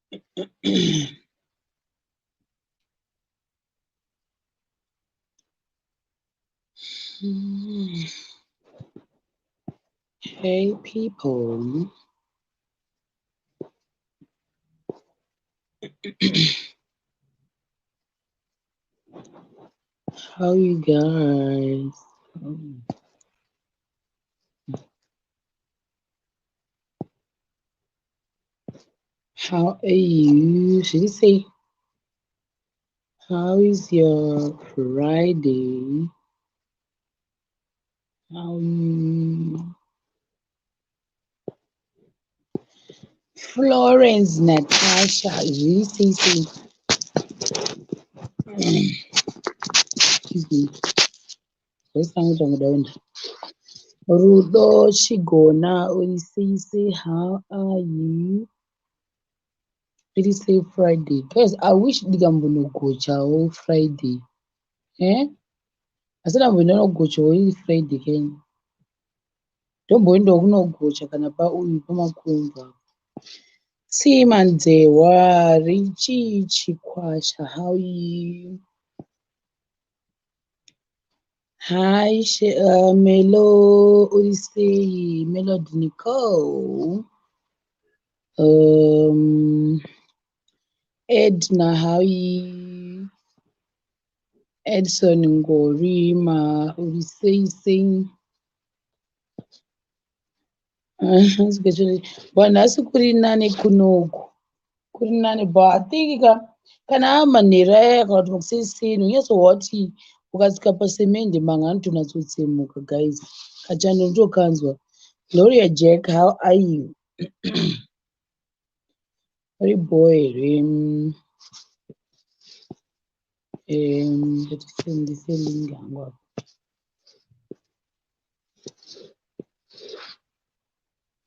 Hey people. How you guys? How are you? Should you say how is your Friday? How you? Florence Natasha GCC. Excuse me. Rudo Chigona Orisisi, how are you? It is say Friday. Guys, I wish ndikambonogochawo Friday. Eh? Asi ndambonogochawo iri Friday kenyu. Ndomboendawo kunogocha kana pauyu pamakumbo. Tsimanzewa Richi Chikwasha, how are you? Hi, Melo Orisei, Melody Nicole. Edna, how are you? Edson Ngorima, Orisei. But nhasi kuri nani kunoku, kuri nani, but I think kana amanheru aya kana kuti makuseni unyatsohwa kuti ukatsika pasemende manga anotonatsotsemuka guys. Kachando ndokanzwa. Gloria Jack, how are you? Uri bho here? Ngatisendise link yangu apa.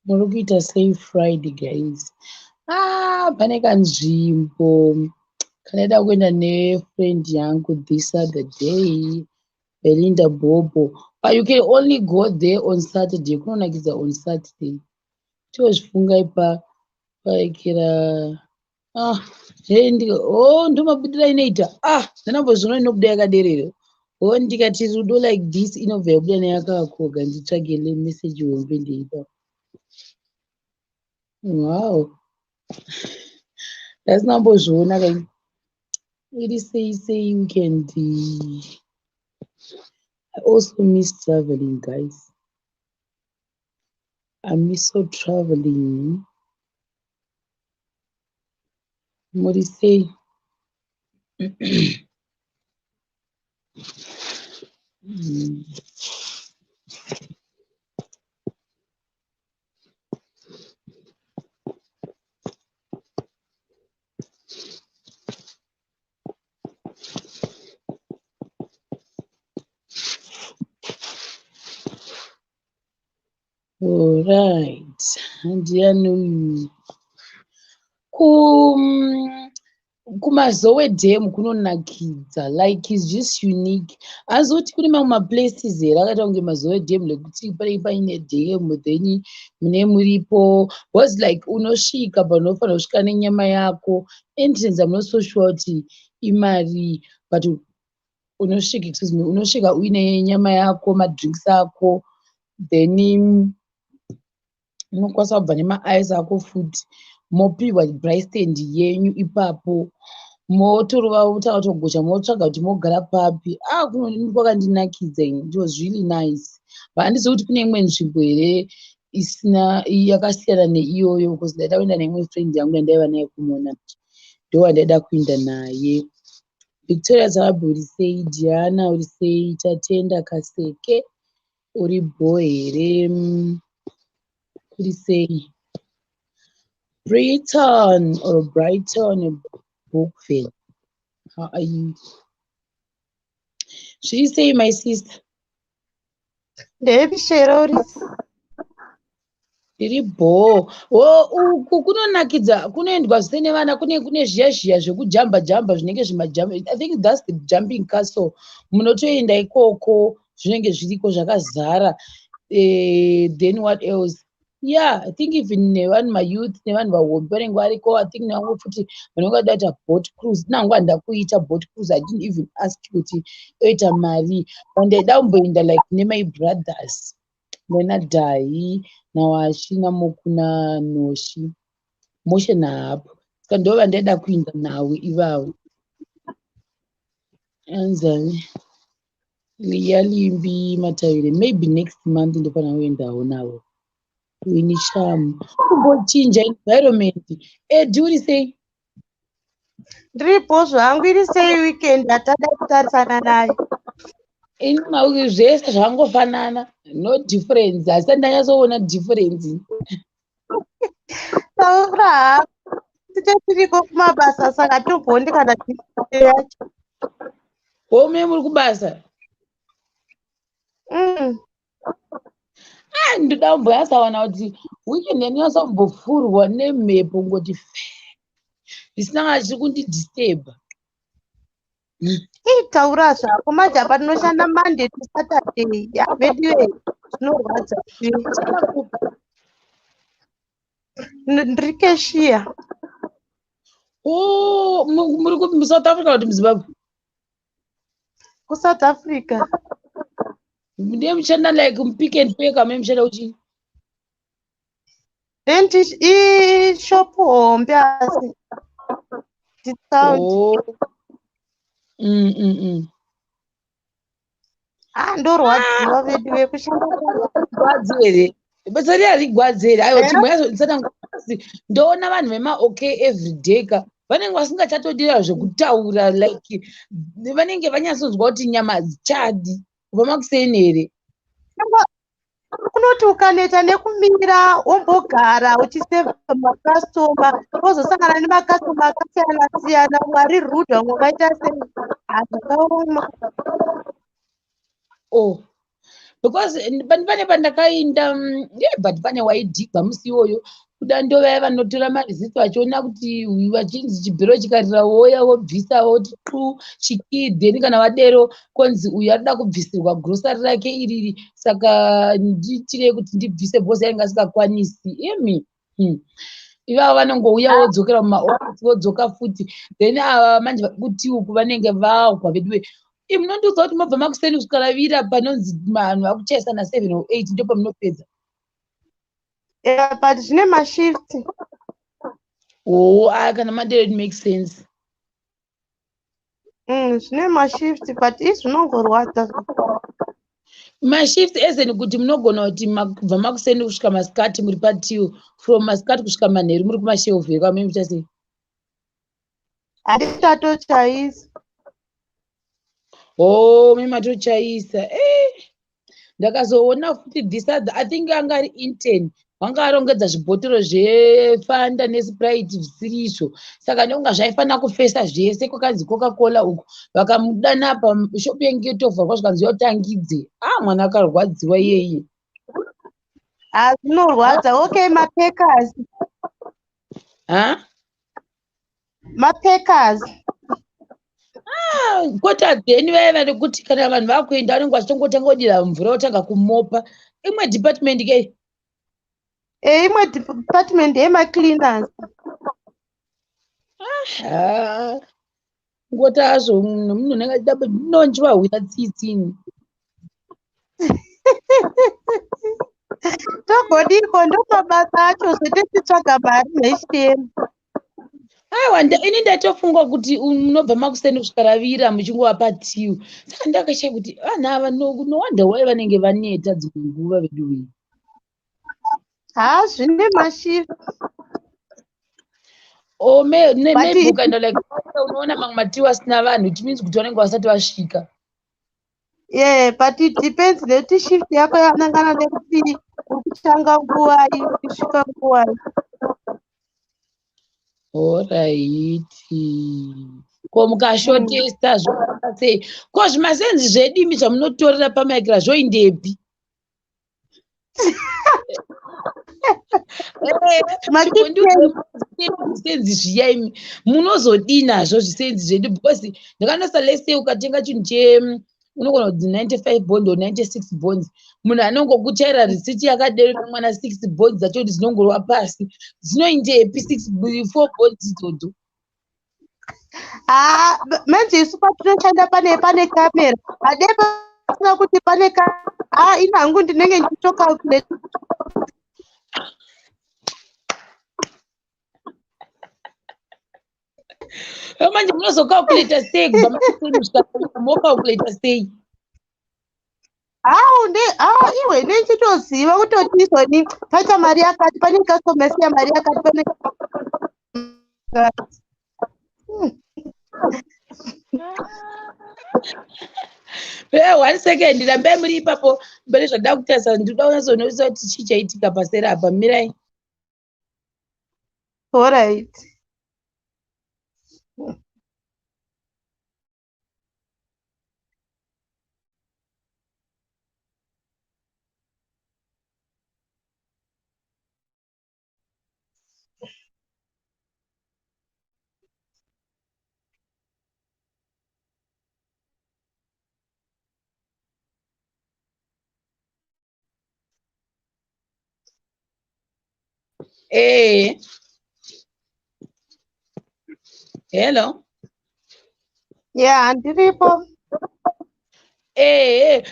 Muri kuita sei Friday guys? Ah, pane kanzvimbo kanaida kuenda nefriend yangu this other day, Belinda Bobo. But you can only go there on Saturday. Kunonakidza on Saturday. Tozvifunga ipa paikira. Ah, hey, oh, ndomabudira inoita. Ah, ndanambozviona inobuda yakaderera. Oh, ndikati rudo like this inobva yabuda neyakakoga. Nditsvage le message hombe ndeipa. Wow. Ndasinambozviona kai. Iri sei sei weekend. I also miss traveling, guys. I miss so traveling. Muri sei? All right. Ndiani uyu? Kumazowe Dam kunonakidza, like it's just unique. Azoti kune mamwe maplaces here akaita kunge Mazowe Dam lekuti panenge paine dam then mune muripo was like unosvika panofanira kusvika nenyama yako. Entrance I'm not so sure kuti imari, but unosvika, excuse me, unosvika uine nyama yako, madrinks ako, then unokwanisa kubva nemaice ako futi, mopiwa braai stand yenyu ipapo, motorova wotanga kutogocha, motsvaga kuti mogara papi. Ah, kwakandinakidza ini. It was really nice. But handizivi kuti kune imwe nzvimbo here isina yakasiyana neiyoyo, because ndaida kuenda neimwe friend yangu yandaiva naye kuMonarch, ndo wandaida kuenda naye. Victoria Zarabi, uri sei? Diana, uri sei? Tatenda Kaseke, uri bho here? Uri sei? Brighton or Brighton Bookville, how are you? Zviri sei, my sister? Ndepi Shero, uri? Ndiri bho. Uku kunonakidza, kunoendwa zvese nevana. Kune zviya zviya zvekujamba jamba zvinenge zvimajamba. I think that's the jumping castle. Munotoenda ikoko, zvinenge zviriko zvakazara. Then what else? Yeah, I think even nevanhu mayouth nevanhu vahombe vanenge variko. I think nevamwe futi vanenge vada kuita boat cruise. Nangu handida kuita boat cruise. I didn't even ask kuti oita mari, but ndaida kumboenda like nemy brothers, nana Dhahi naWashi naMoku naNoshi Moshe nahapo. Saka ndo vandaida kuenda navo ivavo. Anzani Liyalimbi Matavire, maybe next month ndofana kuendawo navo. Winisham kumbochinja environment. Edi, uri sei? Ndiripo zvangu. Iri sei weekend atada kutarisana nayo? Ini mauki zvese zvakangofanana, no difference. Asi ndanyatsoona difference. Taura hako, tite tiriko kumabasa, saka tobhondi kana yacho. Home muri kubasa? Mm. Ah, ndoda kumbonyatsaona kuti weekend yandinyatsambofurwa nemhepo ngoti fe, zvisina kana chiri kundidisturba. Ii, taura zvako. Manje apa tinoshanda Monday to Saturday. Yavediwe, zvinorwadza. Ndiri cashier. Oh, muri kuSouth Africa kuti muZimbabwe? KuSouth Africa. Ndiye mushanda like muPick and Pay kame mushanda kuchii? Then ishop hombe, asi discount. Oh. Ah, ndorwadziwa vedu vekushanda. Gwadzi here basa riya? Rigwadzi here? Aiwa. Eh? Chimboyazotsanangura. Ndoona vanhu vemaOK everyday ka, vanenge vasingachatodira zvekutaura, like vanenge vanyatsonzwa kuti nyama hadzichadi kubva makuseni here? Kunoti ukaneta nekumira, wombogara uchisevha makastoma, wozosangana nemakastoma akasiyana siyana, umwe ari rude, vamwe vaita sei. Zvakaoma. Oh, because pane pandakainda, yeah, but pane waidhigwa musi iwoyo. Kuda ndovaya vanotora marisiti vachiona kuti uyu vachinzi chibhero chikarira, woya wobvisa, woti qu chikii. Then kana vadero konzi uyu arikuda kubvisirwa grocery rake iriri, saka ndiitirei kuti ndibvise because ainge asingakwanisi imi. Ivavo vanongouya vodzokera mumaofisi, vodzoka futi. Then ava manje kuti uku vanenge vagwa veduwe. Munondiudza kuti mobva makuseni kusvika ravira, panonzi vanhu vakuchaisa na7 or 8 ndo pamunopedza? Yeah, but zvine mashift. Oh, ah, kana madero it makes sense. Zvine mashift, but izvi zvinongorwadza. Mashift ezeni kuti munogona kuti kubva makuseni kusvika masikati muri patill, from masikati kusvika manheru muri kumashelf ekwamai, mucha sei? Handitatochaisa. Oh, mematochaisa. Eh, ndakazoona futi this other, I think anga ari intern, vanga arongedza zvibhotoro zveFanta neSprite zvisiri izvo, saka ndonga zvaifanira kufesa zvese kwakanzi Coca Cola uku. Vakamudana pa shop yenge yotovharwa, zvikanzi yotangidze. Ah, mwana akarwadziwa iyeye. Ah, zvinorwadza. Okay, mapackers. Ha. Mapackers. Kwete, then vaya vari kuti kana vanhu vakuenda vanenge vachitongotanga kudira mvura, votanga kumopa. Imwe department ke? E, imwe department yemacleaners. Ha, ngoti azvo munhu unenge achida ndinonjwahwira tsitsini. Togodiko, ndo mabasa acho zvetechitsvaga mari neshemu. Aiwa, ini ndatofunga kuti munobva makuseni kusvika ravira muchingova patill, saka ndakashaya kuti vanhu ava no wonder why vanenge vaneta dzimwe nguva vedu wei. Ha, zvine mashift. O maybe ukaenda like unoona mamwe matill asina vanhu, it means kuti vanenge vasati vasvika. Yeah, but it depends nekuti shift yako yanangana nekuti uri kutanga nguvai, uchisvika nguvai. Alright, ko mukashotesta zvoita sei? Ko zvimasenzi zvedu imi zvamunotorera pamaikira zvoindepi? Zvisenzi zviya imi munozodii nazvo zvisenzi zvedu? Because ndakanosa lese ukatenga chinhu che Unogona kuti 95 bond or 96 bonds. Munhu anongokuchaira risiti yakadero nemwana 6 bonds dzacho kuti dzinongorova pasi. Dzinoindepi 6 4 bonds idzodzo? Haa, manje isu patinoshanda pane kamera, hade pasina kuti pane haa, ini hangu ndinenge ndichitocalculate. Manje munozocalculata sei kubva makuseni kusvika mocalculata sei? Hau, haa, iwe nenchitoziva kutoti izoni paita mari yakati, pane customer siya mari yakati, pane. One second, rambai muri ipapo. Mbere zvandada kutarisa, ndinoda kunyatsoonesa kuti chii chaitika paseri apa. Mirai. Alright. Hello. Yeah, ndiripo.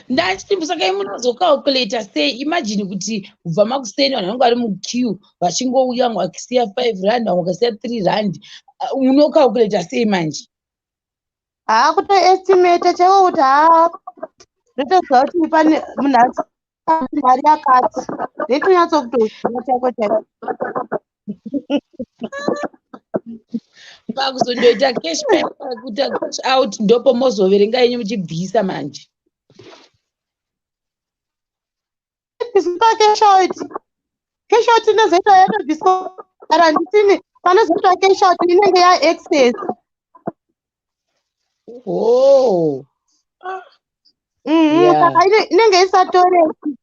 Ndachiti saka munozocalculata sei? Imagine kuti kubva makuseni vanhu vanenge vari muqueue vachingouya, vamwe vakisiya 5 rand, vamwe vakasiya 3 rand. Unocalculata sei manje? Haa, kutoestimata chaiwo kuti haa, ndotoziva kuti pane munhu asi mari yakati, ndetonyatsokutoziva chaiko chaiko. Pakuzondoita cash, kuita cash out, ndopo mozoverenga yenyu muchibvisa manje. Bviswa cash out, cash out inozoitwa yatobviswa handitini. Panozoitwa cash out inenge yaexcess. Oh. Saka inenge isatoreki.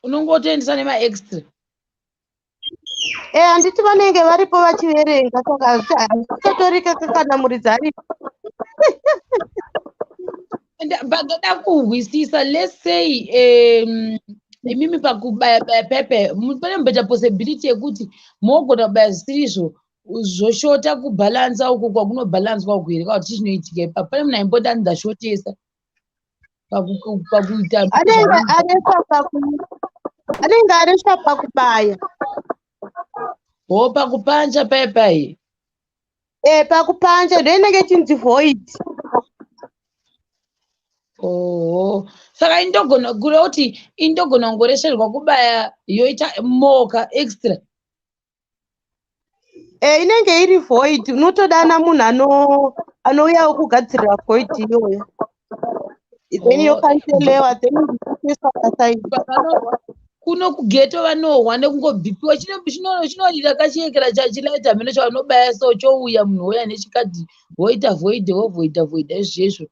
Unongotoendesa nemaextra. E, handiti vanenge varipo vachiverenga, saka hazvichatoreka kana muridzi aripo. Pandoda kuhwisisa, let's say imimi pakubaya baya pepe, pane mboita possibility yekuti mogona kubaya zvisiri zvoshota kubhalansa uko kwakunobhalanswa uku here, kana kuti chii chinoitika ipapo? Pane munhu aimboti anzi ndashotesa pakuita. Anenge aresva pakubaya. Ho, pakupancha pai pai. E, pakupancha ndo inenge ichinzi void. Oho, saka indogona kureva kuti indogona kungoresverwa kubaya yoita moka extra? E, inenge iri void, unotodana munhu anouyawo kugadzirira void iyoyo, then yocancelewa, then iswa paside. Kuno kugeto vanohwa nekungobhipiwa, chinorira kachiyekera chachilaita mheno chavanobaya, so chouya munhu wouya nechikadhi, voita void, vovoida voida izvezvo.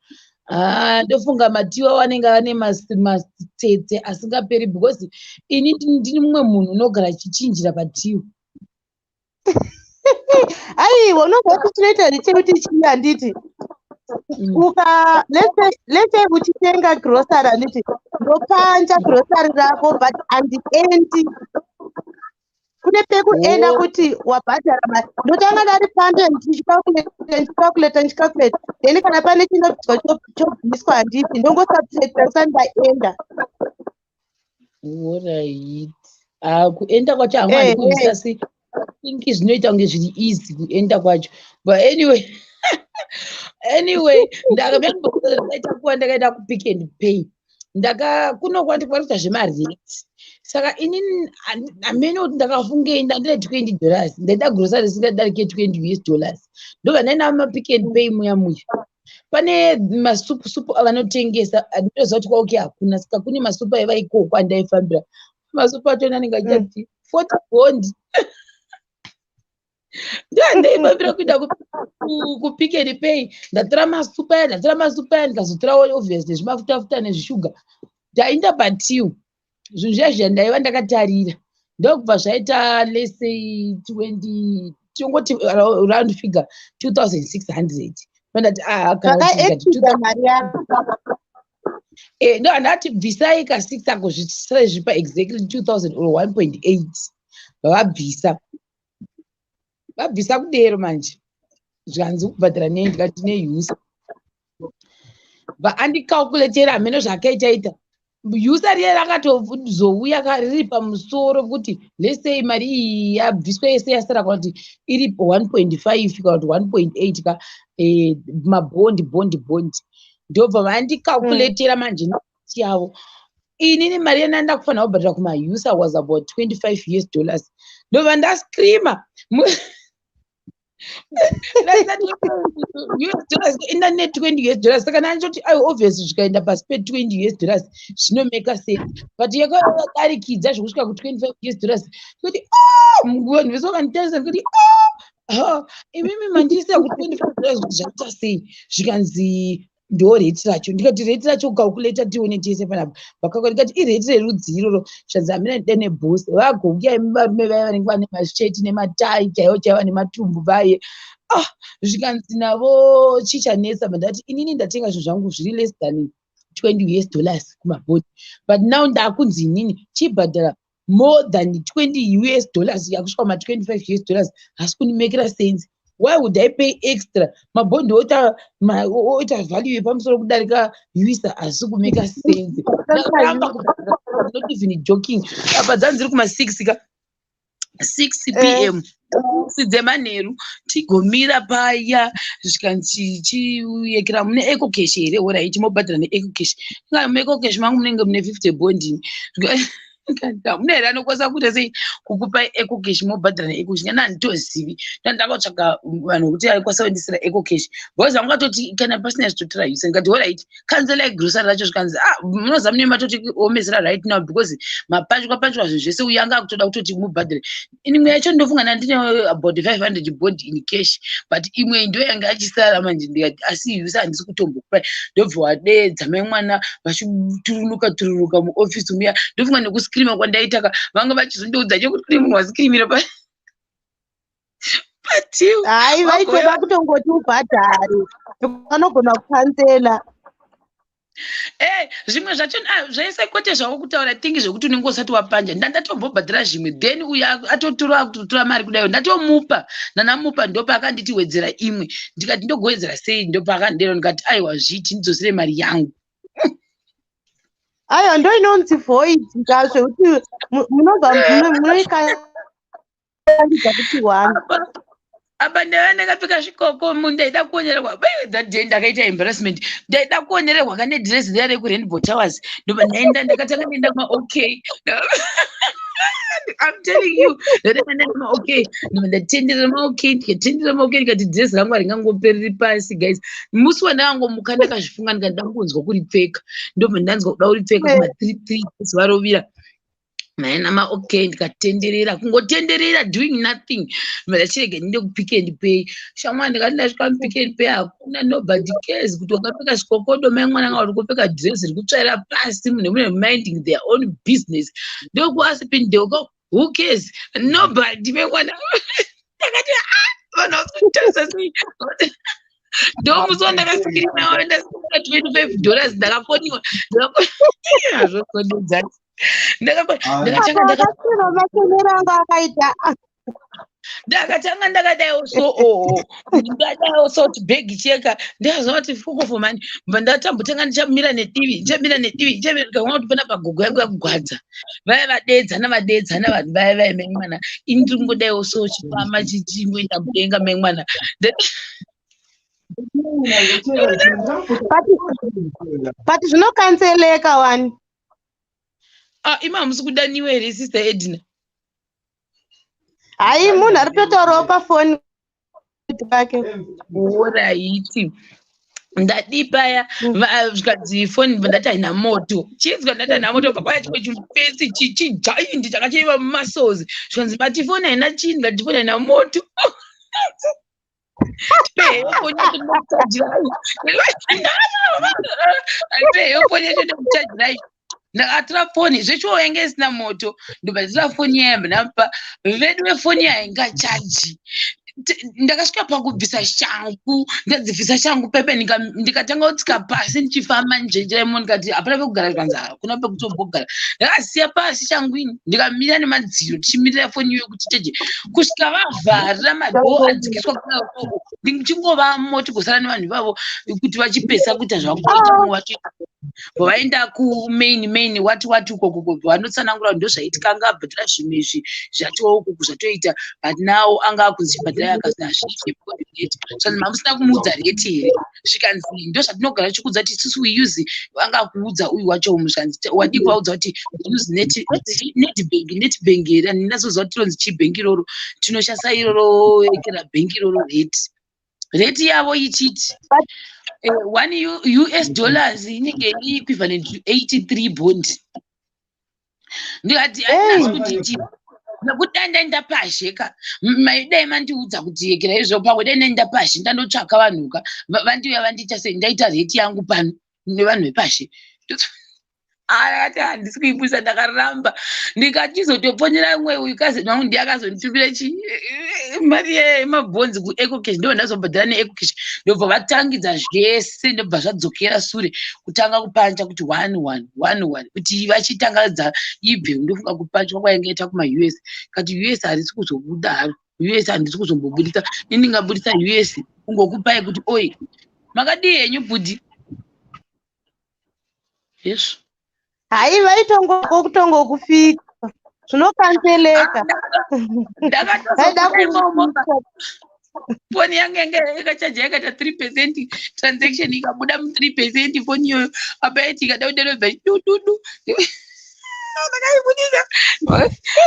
Ah, ndofunga matiwa vanenge vane matsetse asingaperi, because ini ndini mumwe munhu unogara achichinjira patiwa. Aiwa, unobva kuti chinoita ndechekuti chii, handiti? Uka let's say uchitenga grocery, handiti, ndopanja grocery rako, but handiendi kune pekuenda. Kuti wabhadhara mari, ndotanga ndaripanda ndichicalculata, ndichicalculata, ndichicalculata, then kana pane chinobviswa chobviswa, handiti, ndongosubtracta ndisati ndaenda. Alright. Ah, kuenda kwacho hangu handikuzwisisa, si think zvinoita kunge zviri easy kuenda kwacho, but anyway, ndakaita kuva ndakaenda kuPick and Pay, ndaka kuno kwandi kwakuita zvemarate, saka inini hamene kuti ndakafungei, ndandine $20, ndaida grocery isingadarike $20 US, ndobva ndaenda mumaPick and Pay muya muya, pane masupu supu avanotengesa, andinoziva kuti kwaOK hakuna, saka kune masupu aiva ikoko andaifambira. Masupu achona anenge achiita 40 bond, ndoandaifambira kuenda kuPick and Pay. Ndatora masupu aya, ndatora masupu aya, ndikazotorawo obviously zvimafutafuta nezvishuga. Ndaenda patill, zvinhu zviya zviya ndaiva ndakatarira, ndokubva zvaita let's say 20, tongoti round figure 2600. Mandati ah, kana kuti ndikati Zvakaexceeda mari yako. No, handati bvisai ka 6 ako, zvisai zvipa exactly 2000 or 1.8. Vavabvisa, vabvisa kudero manje zvanzi kubhadhara nei? Ndikati neusa. Vaandicalculatera, hameno zvakaita ita usa riye rakatozouya riri pamusoro kuti let's say mari iyi yabviswa yese, yasara kana kuti iri 1.5 kana kuti 1.8 ka mabhondi bhondi bhondi. Ndobva vandicalculatera manje neti yavo. Inini mari yandanda kufanira kubhadhara kumausa was about 25 US dollars. Ndobva ndascreama US dollars ina ne20 US dollars. Saka ndandoti ai, obviously zvikaenda pasi pe20 US dollars zvinomeka sense, but yakadarikidza zvekusvika ku25 US dollars. Kuti oh, vanhu vese vakanditarisa kuti oh, imimi mandiisa ku25 dollars, kuti zvaita sei? Zvikanzi ndo rate racho. Ndikati rate racho calculata tione tese panapa. Vakaka ndikati irate rerudzi iroro? Zvanzi hamina ndide nebhosi vagouya imi varume vaya vanenge vane masheti nematai chaivo chaivo, vane matumbu vaye. Ah, zvikanzi navo chichanetsa. Mandati inini ndatenga zvinhu zvangu zviri less than 20 US dollars kumabhodi, but now ndakunzi inini chibhadhara more than 20 US dollars, yakusvika kuma25 US dollars. Hasi kundimekera sense. Why would I pay extra? Mabhondi oita oita value yepamusoro kudarika usa, hasi kumeka sense. Ndakaramba kubhadhara, not even joking. Apa dzanzi dziri kuma6 ka, 6 p.m., dzemanheru, tigomira paya. Zvikanzi chiyekera mune EcoCash here? Alright, mobhadhara neEcoCash. Inga muEcoCash mangu munenge mune 50 bondini, hamuna here anokwanisa kuita sei kukupai EcoCash, mobhadhara neEcoCash? Ngana handitozivi, ndandakatsvaga vanhu vekuti aikwanisa kuendesera EcoCash because vangatoti kana pasina zvitotora usa. Ndikati alright, cancelai grocery racho. Zvikanzi ah, munoziva mune matoti omesera right now because mapachwa pachwa zvinhu zvese, uye anga akutoda kutoti mubhadhare. Imwe yacho ndofunga ndandine about 500 bond in cash, but imwe ndo yanga achisara manje. Ndikati asi usa handisi kutombokupai. Ndobva wadedza mai mwana vachiturunuka turunuka muofisi muya. Ndofunga nekuscreama kwandaitaka, vanga vachizondiudza chekuti kune munhu wascreamira patiwo. Hai, vaitoda kutongoti ubhadhare, vanogona kucancela. Zvimwe zvacho ah, zvese kwete zvavo kutaura thingi zvekuti unenge usati wapanja. Ndandatombobhadhara zvimwe, then uyu atotora, akutotora mari kudaiyo, ndatomupa, ndanamupa, ndopa akanditi wedzera imwe. Ndikati ndogowedzera sei? Ndopa akandidero. Ndikati aiwa, zviti ndidzosere mari yangu. Aiwa, ndo inonzi void ka, zvekuti munobva munoikandidza kuti one. Apa ndaiva ndakapfeka zvikoko, ndaida kuonererwa. That day ndakaita embarrassment. Ndaida kuonererwa kane dress riya rekuRainbow Towers. Ndobva ndaenda, ndakatanga ndaenda maOK. I'm telling you, ndatanga ndaenda maOK, ndobva ndatenderera maOK, ndikatenderera maOK. Ndikati dress rangu haringangopereri pasi, guys. Musi wandakangomuka ndakazvifunga, ndikati ndangonzwa kuripfeka, ndobva ndanzwa kuda kuripfeka kuma 3 3 varovira maena maOK. Ndikatenderera, kungotenderera, doing nothing. Ndachirega ndinde kuPick and Pay, shamwa. Ndikati ndasvika muPick and Pay, hakuna, nobody cares kuti wakapfeka zvikokodo mai mwana, nga uri kupfeka dress riri kutsvaira pasi. Munhu mune minding their own business. NdokuAspindale, who cares? Nobody, mai mwana. Ndakati ah, vanhu vakutarisa sei? Ndomusi wandakascreama, ndascreama $25. Ndakafoniwa hazvozodedza. Ndakatanga Akasvira matonero anga akaita. Ndakatanga ndakadaiwo so, oho, ndadaiwo so kuti bhegi cheka. Ndikazoona kuti fuck off mani. Bva ndatambotanga ndichamira nedivi, ndichamira nedivi, ndichamira. Ndikaona kuti pana pagogo yangu yakugwadza, vaya vadedzana vadedzana vanhu vaya vaya mai mwana. Ini ndiri kungodaiwo so, chikwama chichingoenda mudenga, mai mwana. But zvinocanceleka wani. Ah, imi hamusi kudaniwa here, Sister Edina? Hai, munhu ari kutotaurawo pafoni pake. Alright, ndadi paya zvikanzi foni, ndati haina moto. Chinzwa, ndati haina moto. Pakwaya chimwe chimufesi chigiant chakachaiva mumasozi. Zvikanzi bati foni haina chini? Ndati foni haina moto. Tipeheyo foni yacho ndinokuchajirai. Tipeheyo foni yacho ndinokuchajirai. Ndakatora foni zvechiwo, yange isina moto. Ndobva ndatora foni yaya, ndapa vedu vefoni yaingachaji. Ndakasvika pakubvisa shangu, ndadzibvisa shangu pepe, ndikatanga kutsika pasi ndichifamba njenjera imo. Ndikati hapana pekugara, zvikanzi hakuna pekutombogara. Ndakasiya pasi shangu ini, ndikamira nemadziro tichimirira foni iyoyo kuti cheje kusvika vavharira madhoo adzikiswa kudai, ndichingovamo tigosara nevanhu ivavo kuti vachipesa kuita zvavakuita. Vaenda kumain main wati wati ukoko, vanotsanangura kuti ndozvaitika, anga abhadhara zvimwe izvi zvatoo ukoko zvatoita, but now anga akunzi chibhadhara, akazi hazviite rate. Zvanzi mamusina kumuudza rate here? Zvikanzi ndozvatinogara tichikuudza kuti isusu we use. Anga akuudza uyu wacho umu, zvanzi wadii kuvaudza kuti use Nedbank? Nedbank here? Handinazoziva kuti rinonzi chii bhengi iroro. Tinoshandisa iroro ekera bhengi iroro. Rate yavo ichiti 1 US dollars inenge iri equivalent to 83 bond. Ndikati handinasi kuti chi nekuti dai ndaenda pazhe ka, dai mandiudza kuti yekera izvo, pamwe dai ndaenda pazhe ndandotsvaka vanhu ka, vandiuya vandiita sei, ndaita rate yangu pano nevanhu vepazhe. Akati handisi kuibusa. Ndakaramba, ndikachizotoponera umwe uyu cousin wangu, ndiye akazonditumira chi mari yemabhonzi kuEcoCash. Ndobva ndazobhadhara neEcoCash, ndobva vatangidza zvese, ndobva zvadzokera sure kutanga kupancha kuti 1111 kuti vachitanga ibve. Ndofunga kupanchwa kwainge ita kumaUS, kati US harisi kuzobuda haro, US handisi kuzombobudisa ini. Ndingabudisa US kungokupai kuti oi, makadii henyu bhudhi? Yesvo. Hai, vaitongoko kutongokufika zvinokanzeleka. Ndakatozobuda imomo, foni yangu yanga yakachaja yakaita 3%, transaction ikabuda mu3%. Foni iyoyo apa yaiti ikada kuderobva dududu, ndakaibudisa,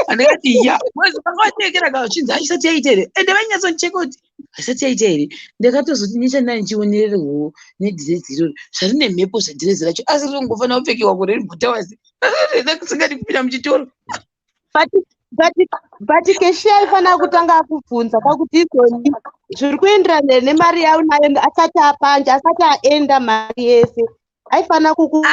andakati ya mwezi vanga vachekera ka, zvichinzi haisati yaita here? Ende vainyatsondicheka kuti haisati yaita here. Ndakatozoti nechandai ndichionererwawo nedhirezi iroro zvarine mhepo, zvadhirezi racho, asi rinongofanira kupfekewa kuRainbow Towers kusingadi kupinda muchitoro. But cashier aifanira kutanga akubvunza pakuti izoni zviri kuenderana here nemari yaunayo asati apanja, asati aenda mari yese, aifanira kukuti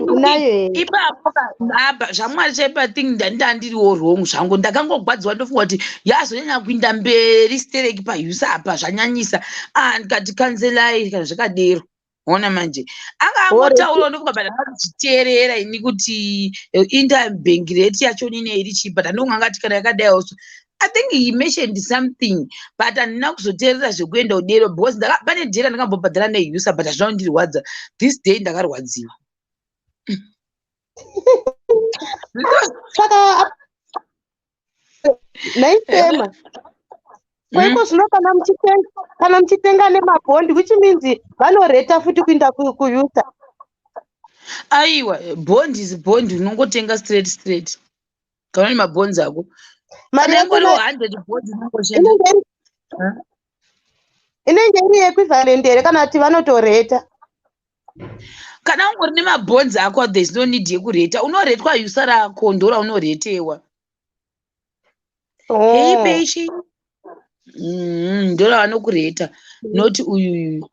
unayo here. Ipapo apa zvaMwari chaipa thing, ndanda ndiriwo wrong zvangu, ndakangogwadziwa. Ndofunga kuti yazonyanya kuinda mberi stereki payusa apa zvanyanyisa. Ah, ndikati kanzelai kana zvakadero. Ona manje anga angotaurawo, ndofunga, but ndakazviteerera ini kuti interbank rate yacho nine iri chii, but andonga angati kana yakadai also I think he mentioned something, but handina kuzoteerera zvekuenda kudero because pane dhera ndakambobhadhara neusa, but hazvina kundirwadza. This day ndakarwadziwa. Saka naisema kwaiko zvino kana muchitenga nemabhondi, which means vanoreta futi kuinda kuusa. Aiwa, bond is bond, unongotenga straight straight kana une mabhonzi ako. Mari kana ingoriwo yachona 100 bond unongoshanda. Inenge iri equivalent here kana kuti vanotoreta? Kana ungori nemabhonzi ako, there is no need yekureta. Unoretwa usa rako, ndora unoretewa. Hei. Oh. Peichi ndora vanokureta, not uyuyu.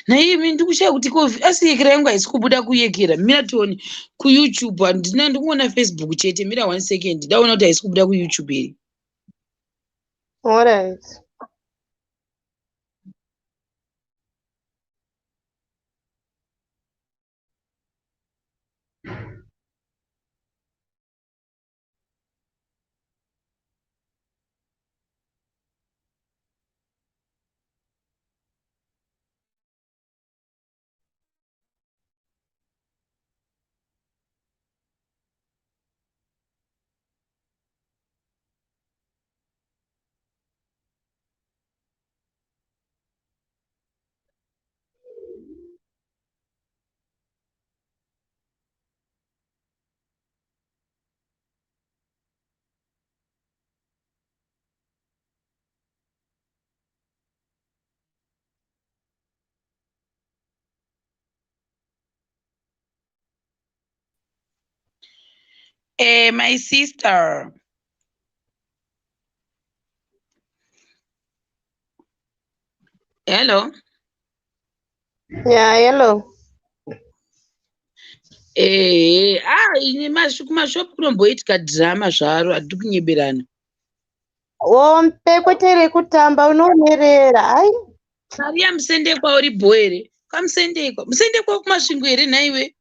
Naimi ndikushaya kuti ko asi yekera yangu haisi kubuda kuyekera. Mira tione kuYouTube. Handina, ndikuona Facebook chete. Mira one second, ndaona kuti haisi kubuda kuYouTube here. Alright. My sister. Hello. Yeah, hello. Ehe, ah, ini kumashopu kunomboitika dhirama zvaro, hatidi kunyeberana. Hombe, kwete rekutamba, unoonerera, ai. Mari yaMusendekwa uri bho here? KwaMusendekwa, Musendekwa kuMasvingo here nhaiwe?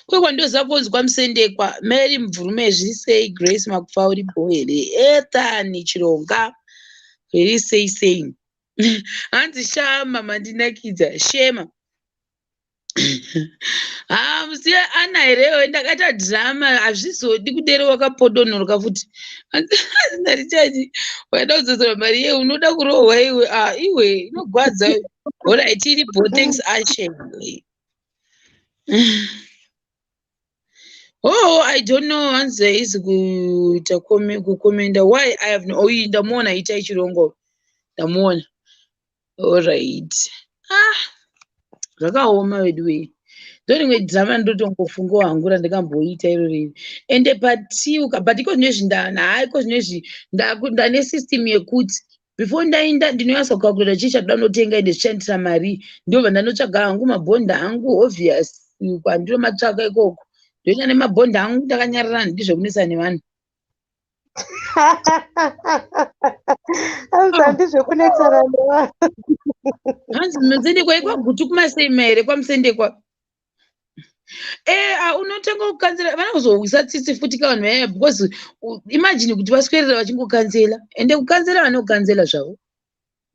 Kwekwandoziva kunzi kwaMusendekwa. Mary Mubvurume, zviri sei? Grace Makufa, uri bho here? Ethan Chironga, zviri sei sei? Hanzi shama mandinakidza, shema. Ha, musiye ana herewe, ndakaita dhirama, hazvizodi kudero wakapodonorwa futi. Hanzi Richard, waida kudzosera mari iye, unoda kurohwa iwe. Ah, iwe inogwadza. Alright, iripo, thanks Ashe. Oh, I don't know, hanzi haizi kuita kukomenda. Why I have no, oh, ndamuona Itai Chirongo. Ndamuona. Alright. Ah, zvakaoma vedu wei. Ndorimwe dhirama ndotongofungawo hangu randakamboita iro riri. Ende patiuka, but iko zvinezvi ndana, iko zvinezvi ndane system yekuti before ndaenda ndinonyatsa kucalculata chii chadoda kunotenga ende zvichanditira mari. Ndobva ndanotsvaga hangu mabhonda angu, obvious, kwandinomatsvaka ikoko. Ndoenda nemabhonda angu ndakanyarara, handidi zvekunetsa nevanhu. Hanzi handizvekunetsana nevanhu. Hanzi Musendekwa ikwaGutu kuMasema here kwaMusendekwa? Eh, unotanga kukanzela, vanozohwisa tsitsi futi ka vanhu vaya, because imagine kuti vaswerera vachingokanzela, ende kukanzela vanokanzela zvavo,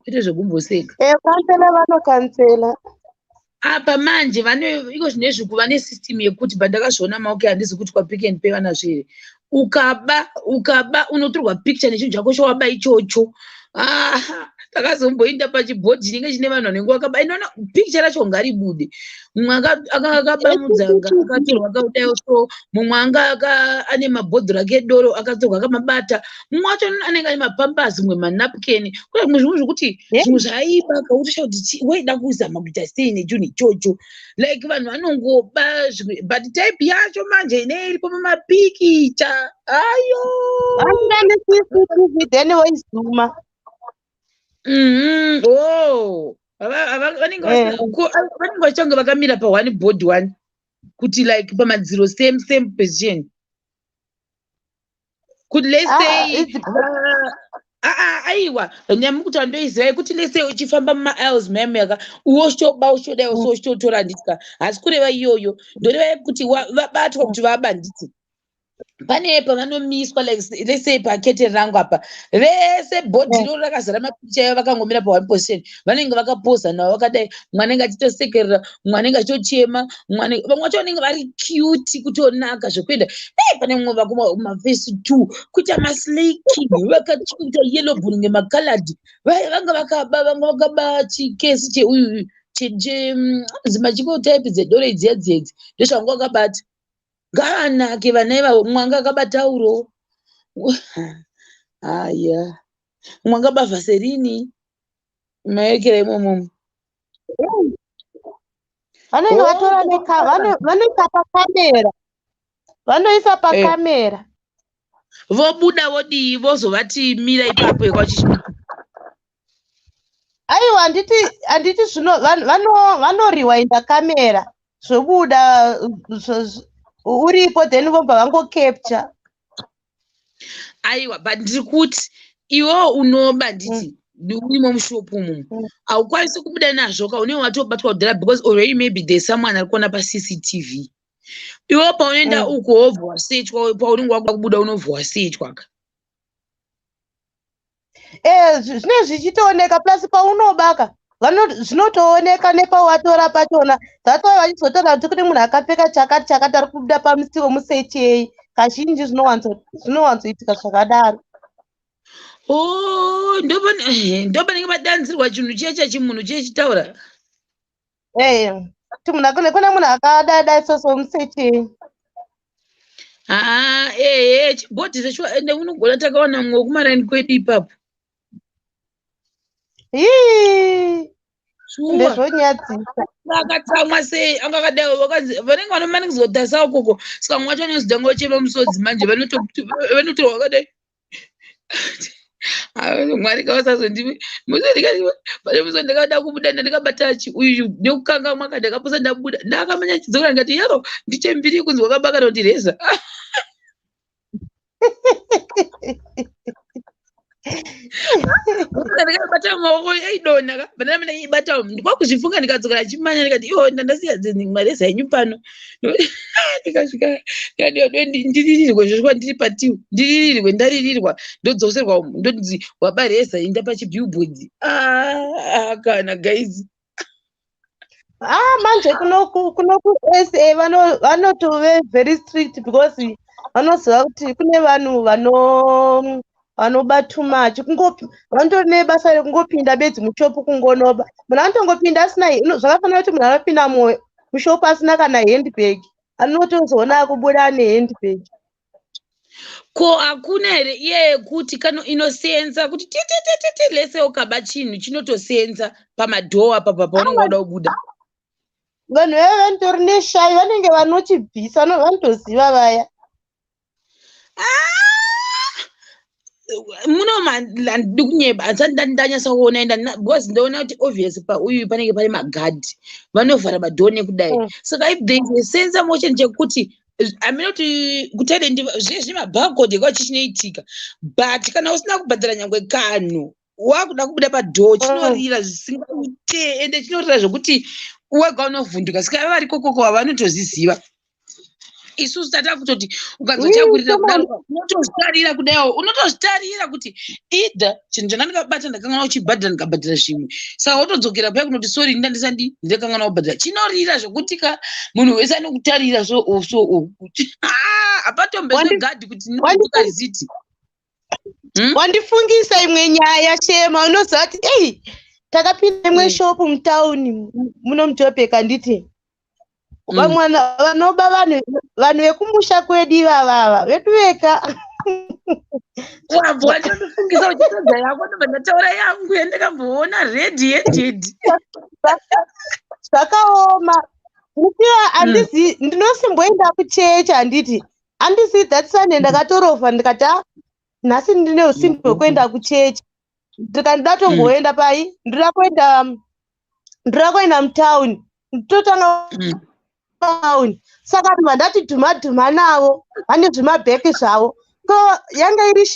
kwete zvekumboseka. Eh, kansela vanokansela. Apa manje vane iko zvinezvi kuva nesystem yekuti pandakazviona maoke, handizi kuti kwaPick and Pay vanazvo here, ukaba unotorwa picture nechinhu chako chawaba ichocho. Ah, takazomboinda pachibhodhi chinenge chine vanhu vanenge vakaba, inoona picture racho ngaribude. Mumwe anga akaba mudzanga, akatorwa akadai so, mumwe anga ane mabhodhoro ake edoro, akatorwa akamabata, mumwe wacho anenge ane mapambazi, mumwe manapukeni, kune zvimwe zvimwe zvokuti zvimwe zvaaiba kautosha kuti waida kuzama kuita sei nechinhu ichocho. Like vanhu vanongoba zvimwe, but type yacho manje ine iripo pamapikicha ayo. Vanoda neCCTV, then voizuma. Oh, vanenge vanenge vachange vakamira pa one board one, kuti like pamadziro, same position, kuti let's say, aiwa, nyamukuti andoiziva kuti let's say uchifamba mumaaisles mayamuyaka, uwe uchitoba, uchitodai so, uchitotora, handitya hasi kureva iyoyo, ndoreva kuti vabatwa kuti vaba, nditi pane pavanomiswa, like let's say paketeri rangu apa, vese bhodhi iroro rakazara mapicha avo, vakangomira pa one position, vanenge vakapoza navo vakadai, mumwe anenge achitosekerera, mumwe anenge achitochema, vamwe vacho vanenge vari cute kutonaka zvekuenda. Ei, pane mumwe mafesi two kuita maslacking, vakatsvuka yellow bone ngemakaladhi, vanga vakaba, vanga vakaba chikesi cheuyu zimachiko type dzedoro idziya dzedzi, ndozvanga vakabata. Ngavanake vana ivavo. Mumwe anga akabata uro, haya, mumwe angaba vhaserini maekera imomo. Vanenge vatora, vanoisa pakamera, vanoisa pakamera. Vobuda vodii? Vozovati mira ipapo yekwachichi. Aiwa, handiti zvino vanoriwinda kamera, zvobuda uripo, then vobva vangocapture. Aiwa, but ndiri kuti iwewo unoba, nditi urimo mushopu umumu, haukwanisi kubuda nazvo ka, unenge watobatwa kudhara, because already maybe there's someone ari kuona paCCTV. Iwewo paunoenda uko wobva wasechwa, paunenge wakuda kubuda unobva wasechwa ka. Eh, zvinenge zvichitooneka, plus paunobaka zvinotooneka nepawatora pachona. That's why vachizotaura kuti kune munhu akapfeka chakati chakati ari kubuda pamusiwo, musechei. Kazhinji zvinowanzoitika zvakadaro. Oh, ndopanenge padanzirwa chinhu chiya chachimunhu chiye chitaura. Eh, kuti munhu kune munhu akadai dai soso, musechei. Haa, ehe, chibhodhi zvecho, ende unogona takawana mumwe wekumaraini kwedu ipapo. Hii. Shuwa. Ndezvonyadzisa. Akatsamwa sei, anga akadai, vakanzi vanenge vanomanikidzwa kutarisa ukoko, saka mumwe wacho anozotanga uchema musodzi manje, vanotorwa vakadai. Mwari ngavasazondi pane musi ndakada kubuda, ndakabata uyu nekukangamwa ka, ndakaposa ndabuda, ndakamanya chidzokera, ndikati, "Yaro, ndichembiri kunzi wakaba kana kuti reza." Ndakabata maoko aidonha ka, pandamana ibata kwakuzvifunga, ndikadzokera chimanya, ndikati, "Iwo, ndandasiya mareza enyu pano." Ndikasvika, ndiririrwe zvosvika ndiri patiwo, ndiririrwe, ndaririrwa, ndodzoserwa, ndonzi waba reza, enda pachibillboard. Ah, kana guys. Ah, manje kunoku kuSA vanotove very strict because vanoziva kuti kune vanhu vanoba too much. Vanotori nebasa rekungopinda bedzi mushopu kungonoba. Munhu anotongopinda asina, zvakafanira kuti munhu anopinda mushopu asina kana handbag, anotozoona akubuda ane handbag. Ko hakuna here iye yekuti kano inosenza kuti titititi lese ukaba chinhu, chinotosenza pamadhoo apa paunenge wada kubuda? Vanhu vaya vanotori neshai, vanenge vanochibvisa, vanotoziva vaya. Ah! Muno handidi kunyeba, handisati ndanyasa kuona enda, because ndoona kuti obvious pauyu panenge pane magadhi, vanovhara madhoo nekudai. Saka if there is a sensor motion chekuti hamina kuti kuThailand zviye zvimabhakodi kwachi chinoitika, but kana usina kubhadhara nyangwe kanhu, wakuda kubuda padhoo, chinorira zvisingaite, ende chinorira zvokuti wega unovhunduka. Saka vari kokoko vanotozviziva. Isusu tata kutoti ukanzochakurira kudaro, unotozvitarira kudaiwo, unotozvitarira kuti either chinhu chandandikabata ndakanganwa kuchibhadhara, ndikabhadhara zvimwe, saka wotodzokera paya kunoti, "Sorry, ndandisandi ndakanganwa kubhadhara." Chinorira zvokuti ka munhu wese anokutarira so o so o kuti hapatombezve gadhi kuti nokuka risiti. Wandifungisa imwe nyaya, Shema. Unoziva kuti ei, takapinda imwe shopu mutauni muno muJobek, handiti? Vamwe vanoba vanhu, vanhu vekumusha kwedu ivavava vedu veka. Wabva wachondifungisa uchitodza yako, ndobva ndataura yangu yandakamboona red handed. Zvakaoma mupiwa. Handizi ndinosimboenda kuchechi, handiti? Handisi that Sunday ndakatorovha, ndikati, "Ah, nhasi ndine usimbi hwekuenda kuchechi." Ndikati ndatongoenda pai, ndinoda kuenda mutauni, ndototanga tauni. Saka vanhu vandati dhuma dhuma navo vane zvimabheki zvavo. Ko yanga iri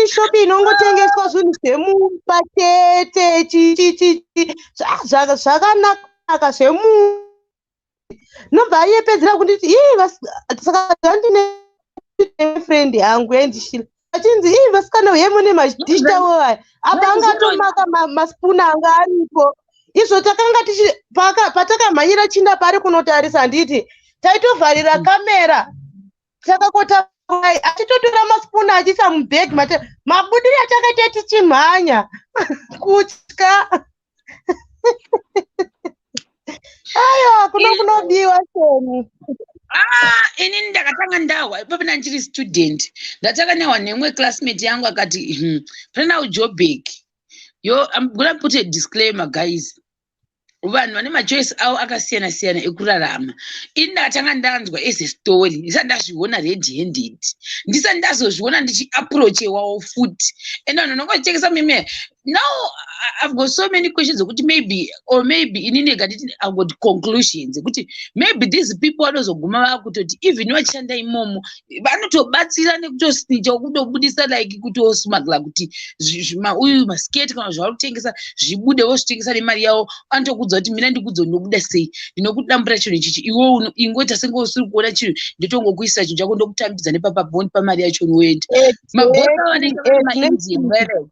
shopi inongotengeswa zvinhu zvemumba chete, chichichichi, zvakanaka zvemu. Nobva ayepedzera kunditi ii, saka ndandine friend yangu yaindishira, achinzi, "Ii, vasikana, uye mune madhishi aya." Apa anga atomaka maspuna anga aripo. Izvo takanga tichi patakamhanyira chinda pari kunotarisa, handiti taitovharira kamera, takakota achitotora maspuna achiisa mubhegi. Mate mabudiro atakaita tichimhanya, kutya. Aiwa, kuno kunobiwa seni. Ah, inini ndakatanga ndahwa ipapo ndandiri student. Ndatanga ndahwa neimwe classmate yangu, akati, "Pana uJobek yo." I'm gonna put a disclaimer, guys. Vanhu vane machoice avo akasiyana siyana ekurarama. Ini ndakatanga ndanzwa as a story, ndisati ndazviona red handed, ndisati ndazozviona ndichiapproachewawo futi. And vanhu vanongotengesa mime. Now I've got so many questions ekuti maybe, or maybe inini ega nditi I've got conclusions ekuti maybe these people vanozoguma vakutoti even vachishanda imomo vanotobatsira nekutosnicha, kutobudisa, like kutosmugla kuti uyu masketi kana zvavari kutengesa zvibude, vozvitengesa nemari yavo. Anotokudza kuti, "Mina ndikudza ndinobuda sei, ndinokudambura chinhu ichichi, iwe ingoita senge usiri kuona chinhu, ndotongokuisira chinhu chako, ndokutambidza nepapapo, wondipa mari yacho, unoenda." Mabhosa vanenge vari maIndian vere,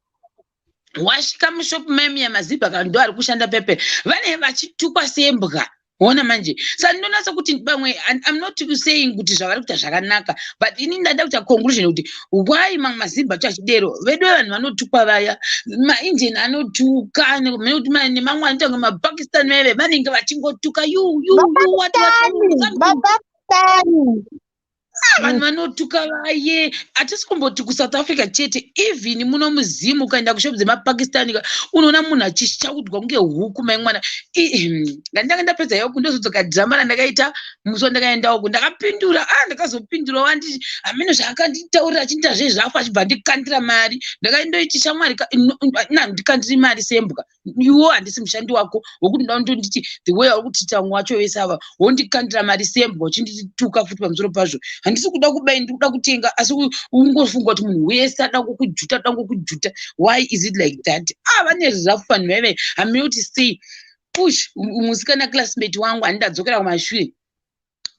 wasvika mushopu maimiya, mazibha kana ndo ari kushanda pepe, vanenge vachitukwa sembwa. Ona manje, saka ndinonatsa kuti pamwe, I'm not saying kuti zvavari kuita zvakanaka, but ini ndada kuita conclusion kuti why mamwe mazibha acho achidero. Vedu vanhu vanotukwa vaya, maIndian anotuka nekuti nemamwe anoita kunge maPakistan veve, vanenge vachingotuka, "You, you, you, what, what." Mapakistani. Vanhu vanotuka vaye. Hatisi kumboti kuSouth Africa chete, even muno muZimu, ukaenda kushop dzemaPakistani, unoona munhu achishaudwa kunge huku. Mai mwana, ngandanga ndapedza yauku, ndozodzoka dhirama randakaita musi wandakaenda uku. Ndakapindura, a ndakazopindura wandi hameno zvaakanditaurira, achiita zvezvafa, achibva ndikandira mari. Ndakaindoiti, "Shamwari, na ndikandiri mari sembwa iwo. Handisi mushandi wako wokuti ndonditi the way auri kutiita vamwe wacho vese ava, wondikandira mari sembwa, uchindituka futi pamusoro pazvo. Handisi kuda kubai, ndiri kuda kutenga." Asi ungofunga kuti munhu wese ada ngokujuta, ada ngokujuta. Why is it like that? Ah, vane rafu vanhu vaive, hamene kuti sei. Push musikana, classmate wangu, handindadzokera kumashure,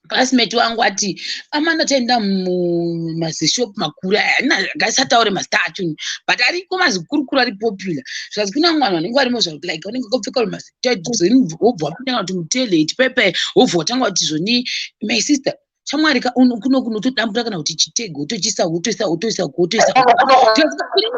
classmate wangu ati, "Amana, taenda mumazishop makuru aya." Ngasataure mazita acho, but ariko mazikurukuru ari popular. Zvikanzi kuna vamwe vanhu vanenge varimo, like vanenge vakapfeka mazitaizoni, wobva wapinda kana kuti mutoilet pepe, wobva watanga kuti zvoni, "My sister, shamwari, kuno kunotodambura kana kuti chitego, wotochisa, wotoisa, wotoisa, wotoisa."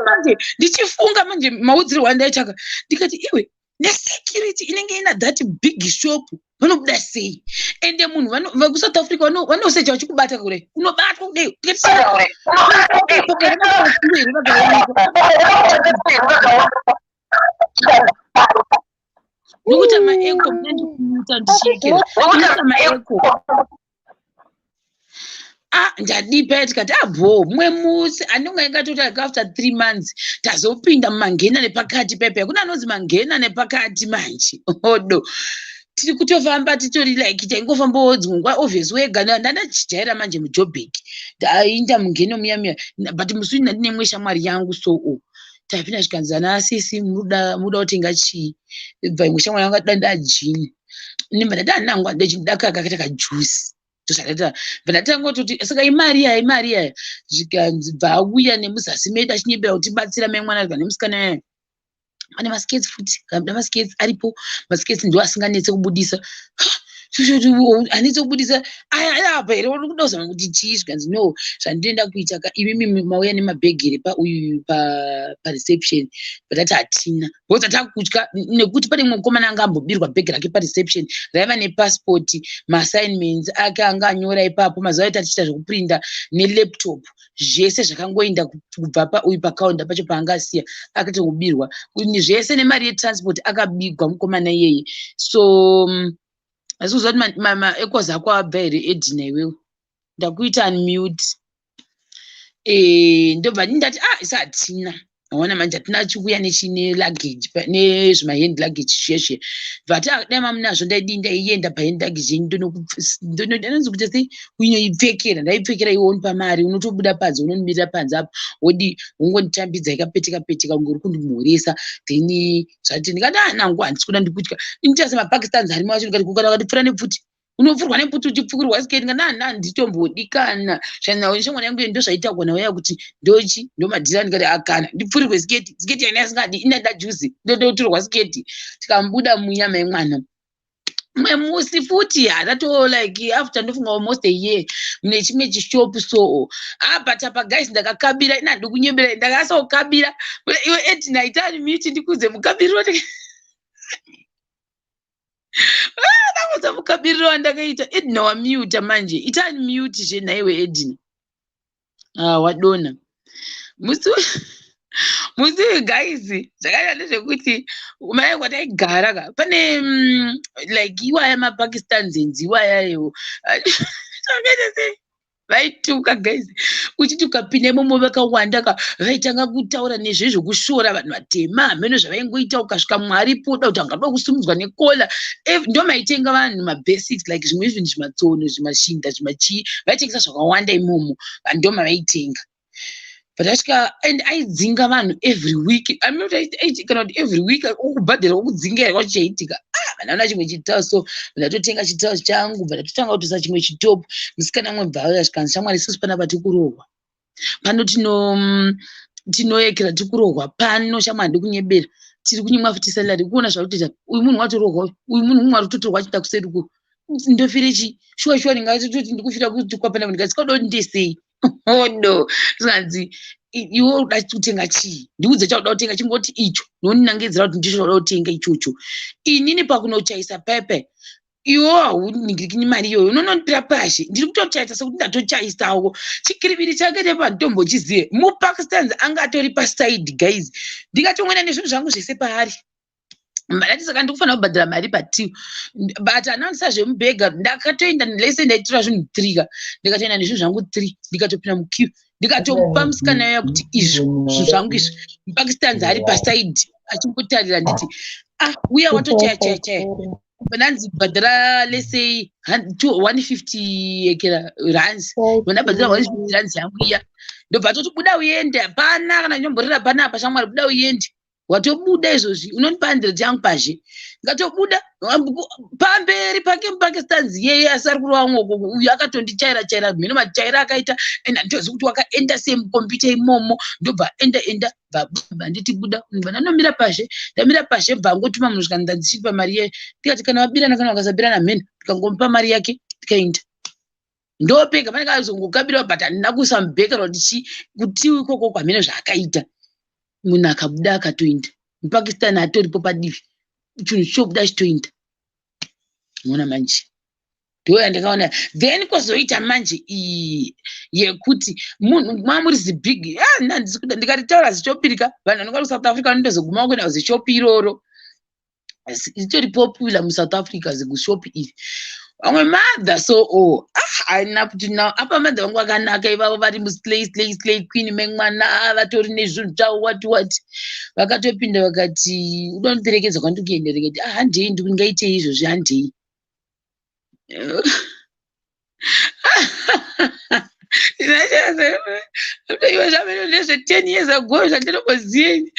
Manje ndichifunga manje maudzirwo andaitaka, ndikati, "Iwe, nesecurity inenge ina that big shop, vanobuda sei?" Ende munhu vekuSouth Africa vanosecha vachikubata kudai, unobatwa kudai. Ndikati, "Vakaonekwa nokuti maecho ndikuita ndichiyekera inoita maecho." Ah, ndadipa. Tikati abho mumwe musi anonga ingatoti after 3 months tazopinda mumangena nepakati pepe. Kuna anonzi mangena nepakati manje, odo tiri kutofamba, titori like taingofambawo dzimwe nguva, obvious wega. Ndandachijaira manje muJobek, ndainda mungeno muya muya, but musi uyu ndandine imwe shamwari yangu. So o tapinda, zvikanzi, "Ana sisi, muda kutenga chii?" Bva imwe shamwari yangu ati, "Nda jini." Nimba ndati, "Handinangu, ndakakaita kajuice." Ndozvakaita, bva ndatanga kutoti, "Saka imari yaya, imari yaya?" Zvikanzi, bva auya nemuzasi medu achinyebera kutibatsira mai mwana nemusikana yaya. Pane maskets futi, kana maskets aripo, maskets ndo asinganetse kubudisa, hanetse kubudisa aya apa here? Uri kuda kuzama kuti chii? Zvikanzi, "No, zvandinoenda kuita ka, imimi mauya nemabhegi here pauyu pareception?" Patati, "Hatina," because takutya nekuti pane mumwe mukomana anga ambobirwa bhegi rake pareception, raiva nepassport, maassignments ake anga anyora ipapo mazuva aita tichiita zvekuprinda, nelaptop, zvese zvakangoenda kubva pauyu pakaunda pacho paanga asiya. Akatongobirwa zvese nemari yetransport, akabigwa mukomana iyeye. So asi kuziva kuti maechoes ako abva here, Edina? Iwewe, ndakuita unmute. Ndobva ndati, "Ah, isa hatina." Aona manje hatina chikuya neluggage, nezvimahand luggage zviye zviye. Bvati, "Ah, dai mamunazvo, ndaidii? Ndaienda pahand luggage yenyu, ndononzi kuita sei, kuinoipfekera. Ndaipfekera iwe unipa mari, unotobuda panze, unondimirira panze apo, wodi wongonditambidza ikapetika petika kunge uri kundimhoresa." Then zvati ndikati, "Ah, nangu handisi kuda, ndikutya inoita semapakistans arimo acho." Ndikati, "Kana ukandipfura nepfuti, unopfurwa nepfuti uchipfukurwa siketi." Ndikati, "Nana nditombodikana shamwari yangu." Ndo zvaitagwa nauya kuti ndochi ndomadhira. Ndikati, "Akana ndipfurirwe siketi, siketi yaina isingadi, inada juzi, ndototurwa siketi." Tikamubuda munyama yemwana. Mumwe musi futi hatato, like after ndofunga almost a year, mune chimwe chishopu. So ah, but apa guys, ndakakabira ina, ndikunyembera, ndakasokabira. Iwe Edina, itani miti ndikudze mukabiriro. Ndakudza mukabiriro wandakaita. Edina, wamuta manje, itani mute zve nhaiwe Edina. Ah, wadona. Musi uyu guys, zvakaita ndezvekuti mai kwataigara ka, pane like iwaya mapakistan zenzi iwayayo, zvakaita sei, vaituka guys. Uchiti ukapinda imomo vakawanda ka, vaitanga kutaura nezvezvokushora vanhu vatema, hameno zvavaingoita. Ukasvika mwaripo uda kuti angada kusimudzwa nekola, ndo maitenga vanhu mabasics, like zvimwe zvinhu, zvimatsono, zvimashinda, zvimachii, vaitengesa zvakawanda imomo. Vanhu ndo mavaitenga. But asvika and aidzinga vanhu every week, kana kuti every week okubhadhara, okudzinga here kwachichaitika. Ah, vanhu vana chimwe chitau. So ndatotenga chitau changu, bva ndatotanga kutoisa chimwe chitopu. Musikana mwe bva auya, zvikanzi, "Shamwari, isusu panapa tikurohwa pano, tinoekera, tikurohwa pano. Shamwari, ndikunyebera, tiri kunyimwa futi salary. Kuona zvakutoita uyu munhu watorohwa, uyu munhu mumwe ari kutotorwa achienda kuseri uku. Ndofire chii? Shuwa shuwa, ndingatoti ndikufira kutukwa panapa, ndikati sikauda kuti ndesei odo." Zvikanzi, "Iwe uda kutenga chii? Ndiudze chauda kutenga, chingoti icho, nondinangedzera kuti ndicho chauda kutenga ichocho." Inini pakunochaisa pepe. Iwo hauningirikini mari iyoyo, unonondipira pashe. Ndiri kutochaisa sekuti ndatochaisawo chikiribiri chake nepanditombochizive. MuPakistans anga atori paside, guys. Ndikatomwena nezvinhu zvangu zvese paari. Ndati saka ndikufanira kubhadhara mari patiu, but anaonisa zvemubhega. Ndakatoenda lese, ndaitora zvinhu three ka, ndikatoenda nezvinhu zvangu three, ndikatopinda muqueue, ndikatopa musikana uya kuti izvi zvinhu zvangu izvi. MuPakistans ari paside achimbotarira. Nditi, ah, uya watochaya chaya chaya. Ndanzi bhadhara lesei 150 yekera rands. Ndabhadhara 150 rands yangu iya, ndobva toti buda uende, hapana kana nyomborera panapa shamwari, buda uende. Watobuda izvozvi, unondipa 100 yangu pazhe. Ngatobuda pamberi pake muPakistans yeye, asi ari kurova mwoko. Uyu akatondichaira chaira mhino, machaira akaita, and handitozivi kuti wakaenda sei mukombiyuta imomo. Ndobva enda enda, bva nditi buda, bva ndanomira pazhe. Ndamira pazhe, bva angotuma munhu, svika ndandichipa mari iye. Ndikati kana vabirana kana vakasabirana mheno, ndikangomupa mari yake, ndikaenda. Ndopega panenge azongokabirawo, but handina kuisa mubhekero kuti chi kutiwi ikoko kwamheno zvaakaita. Munhu akabuda akatoenda, muPakistan atoripo padivi, chinhu chichobuda chitoenda. Mona manje ndo yandakaona. Then kwozoita manje iyi yekuti munhu mamuri zibig. Ndikatitaura zichopirika, vanhu vanonga kuSouth Africa vanotozoguma kuenda kuzishopi iroro. Ritori popular muSouth Africa zigushopi iri. Vamwe mother so, oh, ah, haina kuti now apa mother vangu vakanaka ivavo, vari muslay slay slay queen memwana, vatori nezvinhu zvavo, wati wati. Vakatopinda vakati, uda kundiperekedza kwandiri kuenda? Ndikati, ah, handei, ndingaitei izvozvi, handei. Iwe zvamene ndezve 10 years ago zvandinomboziyeni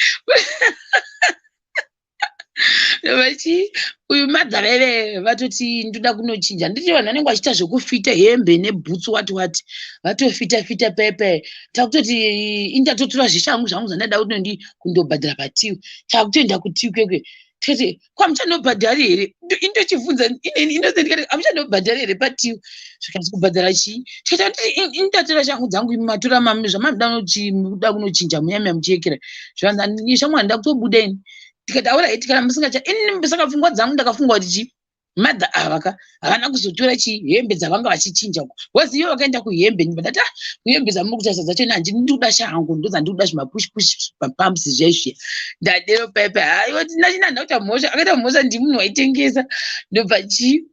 vachi. Uyu madha veve vatoti ndoda kunochinja. Nditi vanhu vanenge vachiita zvekufita hembe nebhutsu, wati wati, vatofita fita pepe. Takutoti indatotora zvishangu zvangu zvandada kutondi kundobhadhara patiu. Takutoenda kutiu kwekwe, tikati, kwamuchanobhadhari here? Indochibvunza indikati, amuchanobhadhari here patiu? Zvikanzi, kubhadhara chii? Tikati, indatora shangu dzangu, imi matora mami zvamamuda kunochinja munyama muchiyekera. Zvikanzi, shamwari, ndakutobuda ini. Tikati, alright, kana musingacha ini. Saka pfungwa dzangu ndakafunga kuti chii, madha ava ka havana kuzotora chi hembe dzavanga vachichinja, because ivo vakaenda kuhembe. Ndati, ah, kuhembe dzamuri kutarisa dzacho hanji ndikuda shangu, ndodzandikuda, zvimapush push, mapumps zvaizviya. Ndadero pepe, haiwa, ndachina ndakuita mhosva, akaita mhosva ndimunhu waitengesa. Ndobva chii,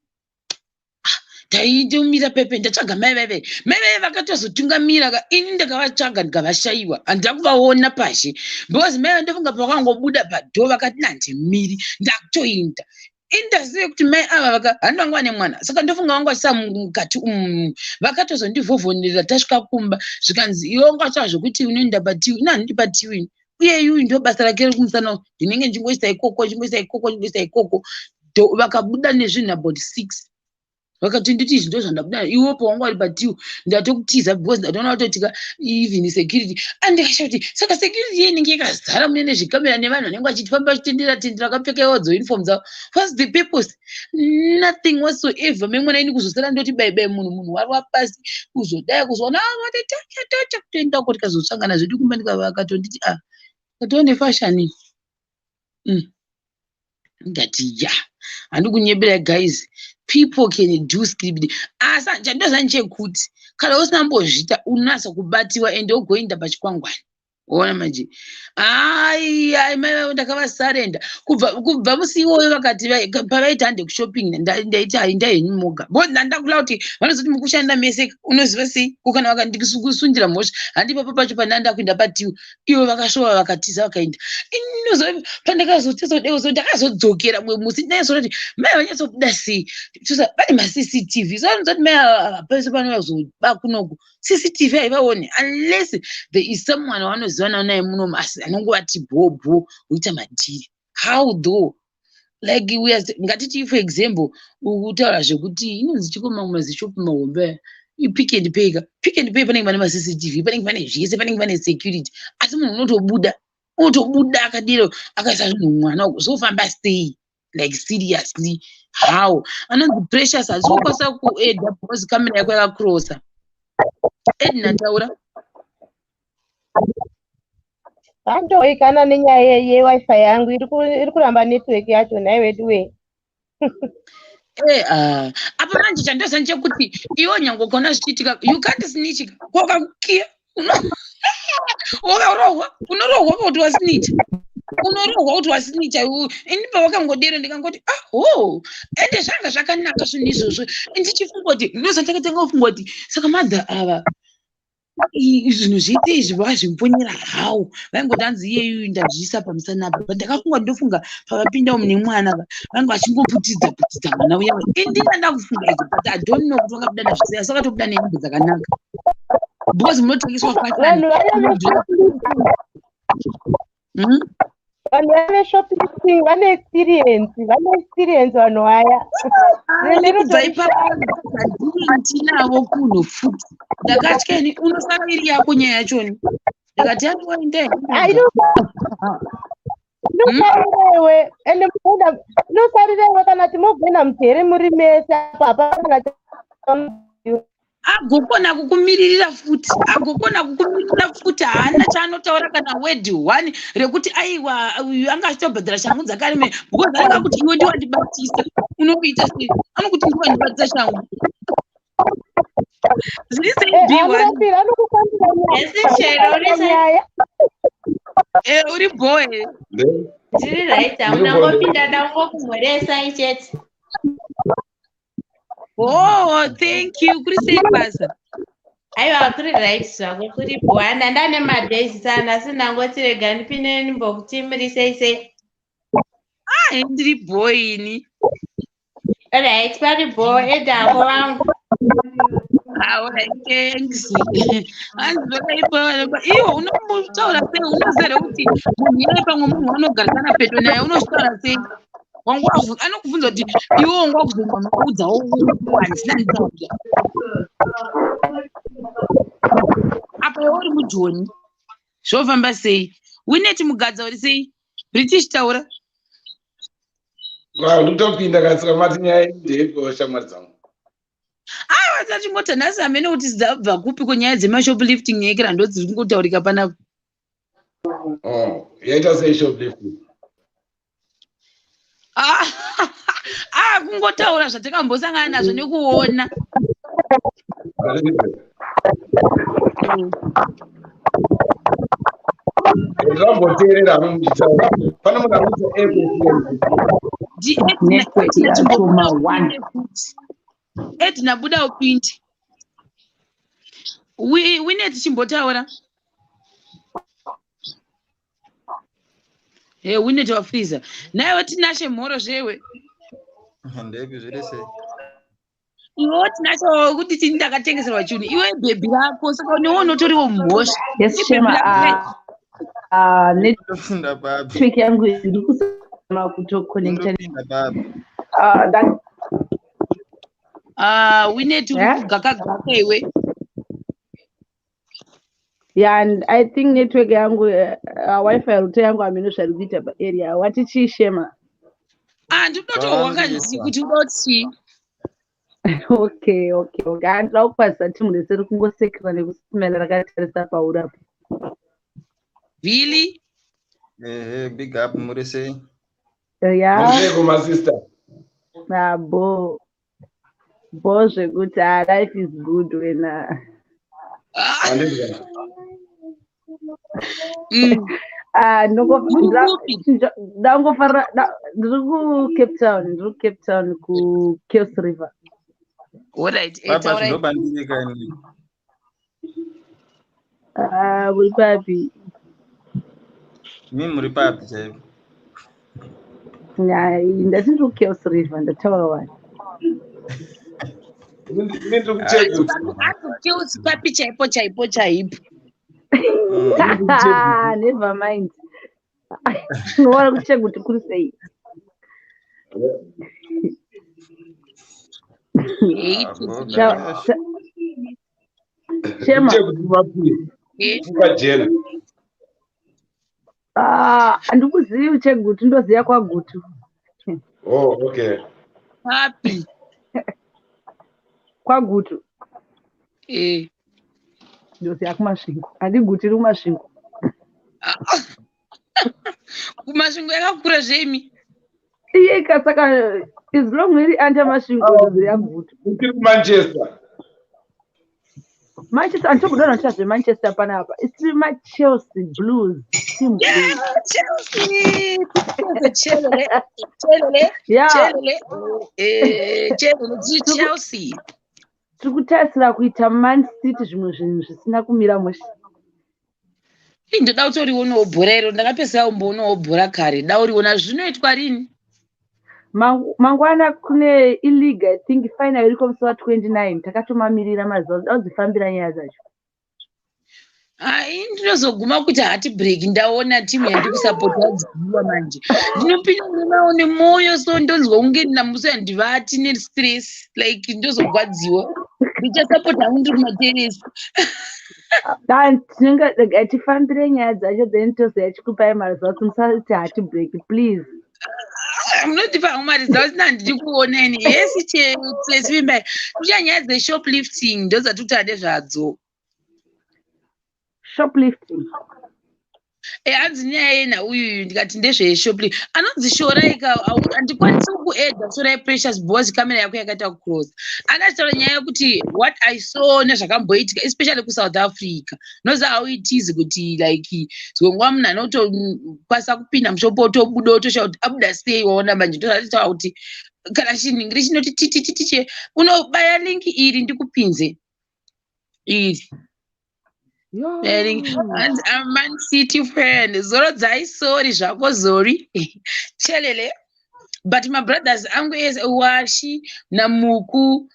taitomira pepe, ndatsvaga mai vaive, mai vaive vakatozotungamira ka. Ini ndakavatsvaga ndikavashayiwa, handina kuvaona pashe, because mai vandofunga pavakangobuda padho vakati nandimiri, ndakutoinda. Indazive kuti mai ava vaka handi vanga vane mwana, saka ndofunga vanga vachisa mukati umu. Vakatozondivhovhonera tasvika kumba, zvikanzi, iwe ungatsva zvokuti unoenda patiu, ini handidi patiu ini, uye iuyu ndo basa rake rekumusana, ndinenge ndichingoisa ikoko, ndichingoisa ikoko, ndichingoisa ikoko. Vakabuda nezvinhu about six, vakati nditi, izvi ndo zvandabuda. Iwe pawanga uri patiu, ndatokutiza because ndatoona kutotika even security. Andikasha kuti saka security inenge yakazara mune nezvikamera nevanhu vanenge vachifamba vachitendera tendera vakapfeka iwadzo uniform dzavo. What's the purpose? Nothing whatsoever. Memwana ini kuzosara ndoti bai bai, munhu wari wapasi, kuzodai kuzoona tacha tacha, kutoenda uko. Tikazotsangana zvedu kumba, ndikavakatonditi, ah, katione fashion. Ndati ya, handi kunyebera guys, people can do script, asi chandoziva nchekuti kana usina mbozviita unonatsa kubatiwa ende ugoenda pachikwangwani. Ona manje, ai ai, mai vavo ndakavasarenda kubva musi iwoyo. Vakati pavaiti hande kushopping, ndaiti, hai, ndahenyu moga, because ndandakula kuti vanozoti mukushanda mese, unoziva sei ko kana vakandikusundira mhosva? Handi papo pacho pandanda kuenda patiwo, ivo vakasvova vakatiza vakaenda. Inozo pandakazotezodeuzo, ndakazodzokera mumwe musi, ndanyatsoona kuti mai vanyatsobuda sei. Pane maCCTV, so vanozoti mai ava pese panozoba kunoku, CCTV haivaoni unless there is someone wavanozivana naye munomu, asi anongovati bho bho woita madhiri. How though? Like we are, ngatiti for example, ukutaura zvekuti inonzi chiko mamwe mazishopu mahombe, iPick and Pay ka. Pick and Pay panenge pane maCCTV, panenge pane zvese, panenge pane security, asi munhu unotobuda, unotobuda akadero akaisa zvinhu mwana, zvofamba sei? Like seriously, how? Anonzi Precious, hasi kukwanisa kuedha because kamera yako yakakrosa. Edna, taura. Vandoikana nenyaya yeWiFi yangu iri kuramba network yacho. Nhai wedu we. Apa manje chandoziva ndechekuti iwe nyange ukaona zvichiitika, you can't snitch. Kokakukiya wakarohwa, unorohwa kuti wasnitcha, unorohwa kuti wasnitcha. Ini pavakangodero ndikangoti, "Ah, ho." Ende zvanga zvakanaka zvinhu izvozvo. Ndichifunga kuti ndinoza, ndakatanga kufunga kuti saka madha ava zvinhu zvese izvi vazvimbonyera hawo, vaingoti hanzi iyeyu ndazviisa pamusana apa. But ndakafunga, ndofunga pavapinda mune mwana vange vachingoputidza putidza mwana uya. Indina ndakufunga izvo, but I don't know kuti vakabuda nazvo sei, asi vakatobuda nehembe dzakanaka because munotengeswa. Vanhu vaya Vanhu vaya veshoplifting vane experience, vane experience vanhu vaya. Kubva ipapo ndinavo kuno futi, ndakatya ini, unosara iri yako nyaya yachoni. Ndikati andiwainde. Inosarirewe, ende inosarirewe kana timogoenda mujere muri mese apo, hapana kana. Agokona kukumiririra futi, agokona kukumiririra futi. Haana chaanotaura kana word one rekuti aiwa, uyu anga achitobhadhara shangu dzakareme, because anenge akuti iwe ndiwandibatisa. Unokuita sei? Anokuti ndiwandibatisa shangu zviri sei? B1. Anokukandira nyaya. Uri bho here? Ndiri right, hamuna ngopinda, dangokumhoresai chete. Oh, thank you. Kuri sei basa? Aiwa, kuri right zvako, kuri bwana. Ndane madays sana, asi ndangoti rega ndipinde ndimbokuti muri sei sei. Ah, ndiri bho ini. Alright, pari bho edako vangu. Alright, thanks. Hanzi zvakaipa iwo unombotaura sei? Unoziva here kuti munhu iyeye pamwe munhu wanogarisana pedo naye? Unozvitaura sei? Wangu anokubvunza kuti iwe wanga wakuzoudzawo handisina nditaura apa, iwe uri mujoni, zvofamba sei? Wineti Mugadza, uri sei? British, taura. Ndikutopinda katsika mati nyaya ndeipo, shamwari dzangu. Aiwa, tachingoti nhasi hamene kuti dzabva kupi kunyaya dzemashoplifting ekera, ndo dziri kungotaurika panapa. Oh, yaita sei shoplifting? Ah, ah, kungotaura zvatakambosangana nazvo nekuona. Ndamboteerera hamo muchitaura, pane munhu ari kuita echo. Network yacho ma1. Edna, buda upinde. Wineti, chimbotaura. He, Wineti wafriza naiwe. Tinashe, mhoro zvewe. Ndepi, zviri sei? Iwe Tinashe, kuti tini ndakatengeserwa chinhu, iwe bhebhi rako, saka newe unotoriwo mhosva. Yes, Shema. Ndofunda papi? Network yangu iri kusama kutoconnecta. Ndopinda papi? Ah, Wineti, uri Eh? kugaka gaka iwe. Yeah, and I think network yangu, WiFi router yangu hameno zvari kuita paarea. Wati chii, Shema? Ah, ndinotohwa kanzi kuti uda kuti chii. Okay, handida kukwazisa timu rese riri kungosekera nekusimela rakatarisa paurapo. Really? Ehe, big up, muri sei? Ya. Muriseko, masister? Ah, bo bo zvekuti, ah, life is good wena. Handizwa. Ah, Muri kupi? Ndangofarira, ndiri kuCape Town, ndiri kuCape Town, kuCuils River. Alright, Papa. taurai. Ndinobandirika ini. Ah, muri papi? Imi muri papi chaipo? Hai, ndati ndiri kuCuils River, ndataura wani. Ini ndiri kuChegutu. KuCuils papi chaipo chaipo chaipo? Never mind, unoona kuChegutu kuri sei? Ah, Shema. Chegutu mapi? Pfuka jena. Ah, handikuzivi Chegutu, ndoziva kwaGutu. Oh, okay. Papi? KwaGutu. Ndoziva kuMasvingo, handiguti iri kuMasvingo. KuMasvingo yakakura zvemi. Iyeka saka as long iri under Masvingo yaGutu. Uchiri kuManchester. Manchester andichobudana chazveManchester panapa. It's maChelsea Blues team. Yeah, Chelsea. Chelele, chelele, chelele, chelele, Chelsea. Tiri kutarisira kuita Man City zvimwe zvinhu zvisina kumira mushe. Ndoda kutorionawo bhora iro, ndakapedzisira kumboonawo bhora kare, dauriona zvinoitwa rini? Mangwana kune ileague, I think final iriko musi wa29. Takatomamirira mazuva daudzifambira nyaya dzacho. Hai, ndinozoguma kuti heartbreak ndaona timu yandiri kusapota yadziviwa manje. Ndinopinda nemawo nemwoyo, so ndonzwa kunge namusi handivati nestress, like ndozogwadziwa. Ndichasapota hangu ndiri kumateresi. Tinenge regai tifambire nyaya dzacho, then tozoya chikupai maresults. Musati heartbreak, please. Munotipa hangu maresults, handidi kuona ini. Yesi, chesivimbai kucha nyaya dzeshoplifting ndodzatiri nezvadzo. Shoplifting? Hanzi nyaya yena uyuyu, ndikati ndezveshoplift, anonzi Shorai ka, handikwanisi kuedha Shorai Precious because kamera yako yakaita kucross. Anachitaura nyaya yekuti what I saw nezvakamboitika, especially kuSouth Africa. Unoziva how it is kuti like dzimwe nguva munhu anotokwanisa kupinda mushopo, otobuda, otoshaa kuti abuda sei. Waona manje, ndozvatitaura kuti kana chinhingiri chinoti titititiche, unobaya link iri ndikupinze iri. Hanzi I'm Man City fan. Zorodzai, sorry zvako, zori chelele, but mabrothers angu ese Washi naMuku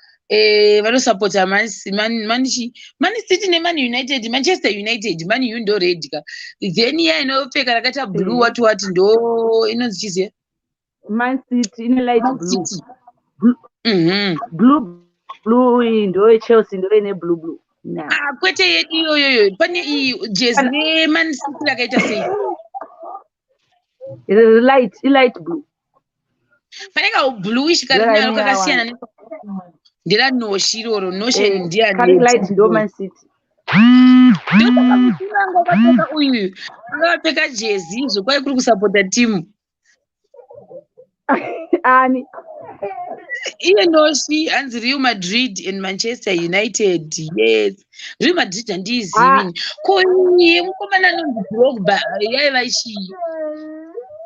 vanosapota Man City neMan United, Manchester United. Man U ndo red ka, then iya inopfeka rakaita blue, wati wati, ndo inonzi chiziya? Man City ine light blue. Blue blue ndo yeChelsea, ndo ine blue blue. Ah, kwete yedu iyoyoyo, pane iyi jezi reMan City rakaita sei? Light, ilight blue. Pane kaubluish karinaro kakasiyana, nderanoshi iroro, notion. Ndiani ndo Man City. Ndosaka akapfeka uyu, akapfeka jezi izvo kwai kuri kusapota timu. Ani? Iye Noshi, hanzi Real Madrid and Manchester United. Yes, Real Madrid handiizivi. Ko iye mukomana anonzi Drogba yaiva chii?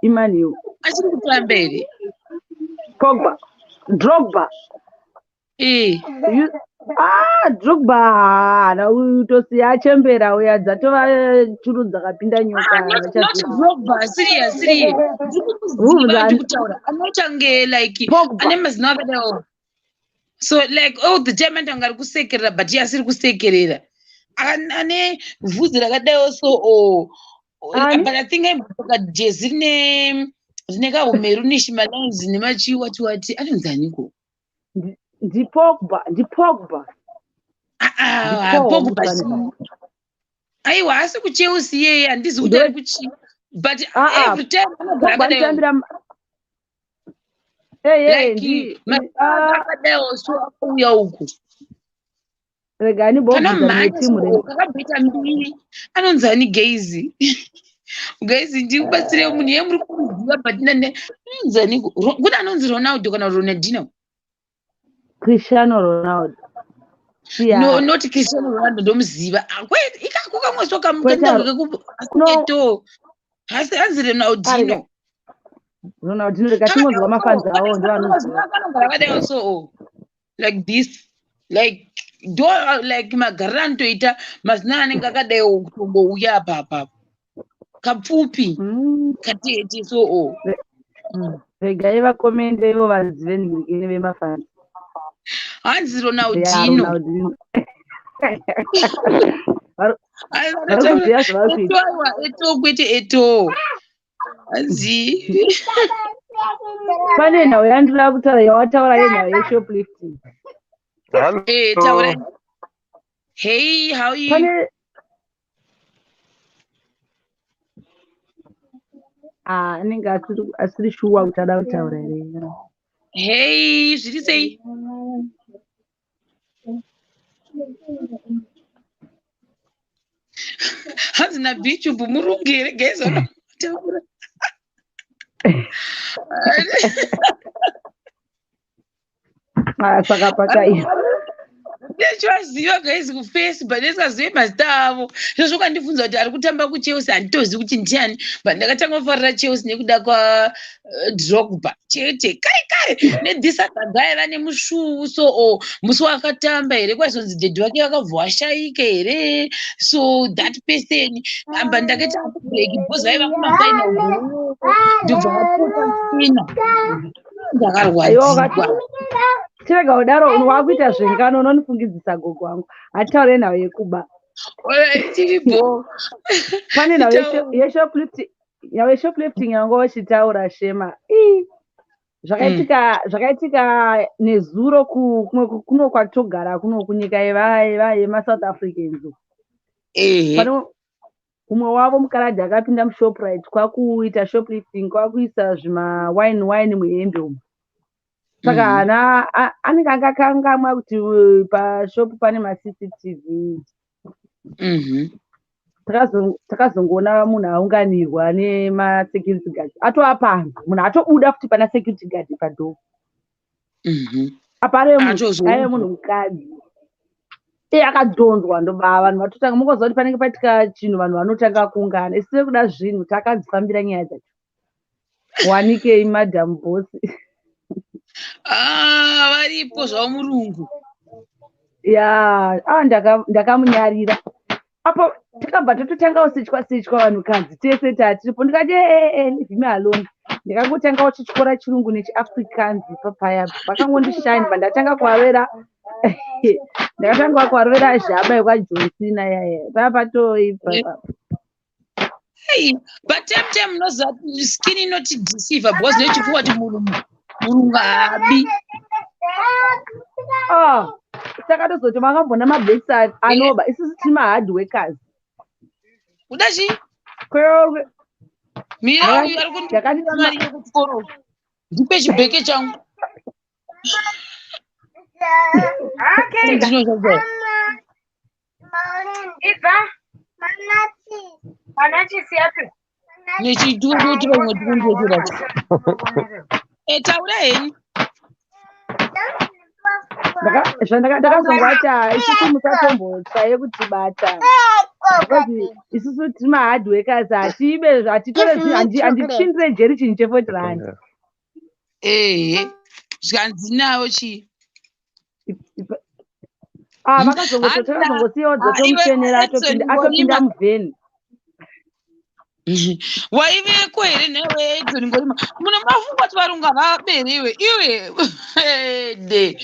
Emmanuel. Achiri kutamba here? Pogba, Drogba. E. Ah, Drogba haana kutosiya, achembera uya, dzatova churu dzakapinda nyoka. Ah, not Drogba, serious, serious, ndiri kutaura anotange like ane mazino akadaiwo so, like all the time anenge ari kusekerera, but iye asiri kusekerera, ane vhudzi rakadaiwo so o, but I think aimbopfeka jezi rine kahumerunish malines nemachiwati wati, anonzi aniko? NdiPogba, ndiPogba. Pogba, aiwa, asi kuChelsea iyeye handizi kuti ari kuchi, but every time anogara akadaiwo like akadaiwo so, akauya uku. Regani. Kakamboita mbiri, anonzi ani? Geizi, geizi, ndikubatsire munhu iye muri kumuziva, but anonzi ani? Kune anonzi Ronaldo kana Ronaldino. Cristiano Ronaldo. No, not Cristiano Ronaldo, ndomuziva ikako kamwe so kamueto, hasi hanzi Ronaldino. Ronaldino, rega tingonzwa mafanzi avo ndovanoziva. Akadaiwo so, like this, like ndo like magariro anotoita mazina anenge akadaiwo kutombouya apa apapo, kapfupi, katete so o. Regai vakomende ivo vazive nhingini vemafanzi. Hanzi Ronaldino. Vari kuziva zvavari kuita. Eto, kwete Eto, hanzi. Pane nhau yandinoda kutaura yawataura, yenhau yeshoplifting. Taura. Hey, how you? Pane, ah, anenge asiri shuwa kuti ada kutaura here. Hey, zviri sei? Hanzi naBishop murungu here? Gaizonotaura. Ah, saka pakaipa. Ndichivaziva guys kuface but ndisingazivi mazita avo. Izvozvo ukandibvunza kuti ari kutamba kuChelsea handitozivi kuti ndiani, but ndakatanga kufarira Chelsea nekuda kwaDrogba chete. Kare kare nethis other guy vane musvuu so or musi waakatamba here kwaizonzi dhedhi wake vakabva washaika here, so that person amba ndakaita break because vaiva kumafinal ndobva vatopa tsvina, ndakarwadziwa. Chirega kudaro, wakuita zvengano, unondifungidzisa gogo wangu. Hatitaure nhau yekuba. Tiripo. Pane nhau yeshoplifting, nhau yeshoplifting yanga uchitaura, Shema. Ii, zvakaitika zvakaitika nezuro kumwe kuno kwatogara kuno kunyika yemaSouth Africans. Pane umwe wavo mukaradhi akapinda muShoprite kwakuita shoplifting, kwakuisa zvimawine wine muhembe umu. Saka hana anenge akakangamwa kuti pashopu pane maCCTV. Takazongoona munhu aunganirwa nemasecurity guard atova panze, munhu atobuda futi pana security guard padoor. Apa Atozoudzwa. Aive munhu mukadzi iye akadhonzwa, ndobva vanhu vatotanga. Mungoziva kuti panenge paitika chinhu vanhu vanotanga kuungana. Isu tiri zvinhu takadzifambira nyaya dzacho. Wanikei Madam Boss. Ah, varipo zvavo murungu. Ya, ah, ndakamunyarira apo takabva tatotanga kusichwa sichwa vanhukadzi tese tatiripo. Ndikati, ee, leave me alone. Ndakangotanga kuchityora chirungu nechiAfrikaans papaya, vakangondishine. Pandatanga kuvarovera, ndakatanga kuvarovera zhaba yekwaJohn yaya paya patoipa. Hey, but time time unoziva skin inotideceiva because nechifuwa kuti murungu haabi. Ah, saka tozoti makambona mablacks anoba, isusu tiri mahard workers. Kuda chii? Kwewe. Mira, uyu ari kundipa mari yekuchikoro, ndipe chibheke changu. Okay. Ndinozoza. Ibva. Manachisi api? Nechituti vamwe tikundiyekeracho. Taura henyu. Ndakazongwati isusu musatombotsvaye kutibata because isusu tiri mahard workers, hatibe, hatitore, handichindire jeri chinhu che40 rand. Ehe, zvikanzi nawo chii? Ah, vakazongosiyawo dzotomuchenera, atopinda muvheni. Waiveko here newe Edson Ngorima? Mune mafunga kuti varungu havaberewe iwe de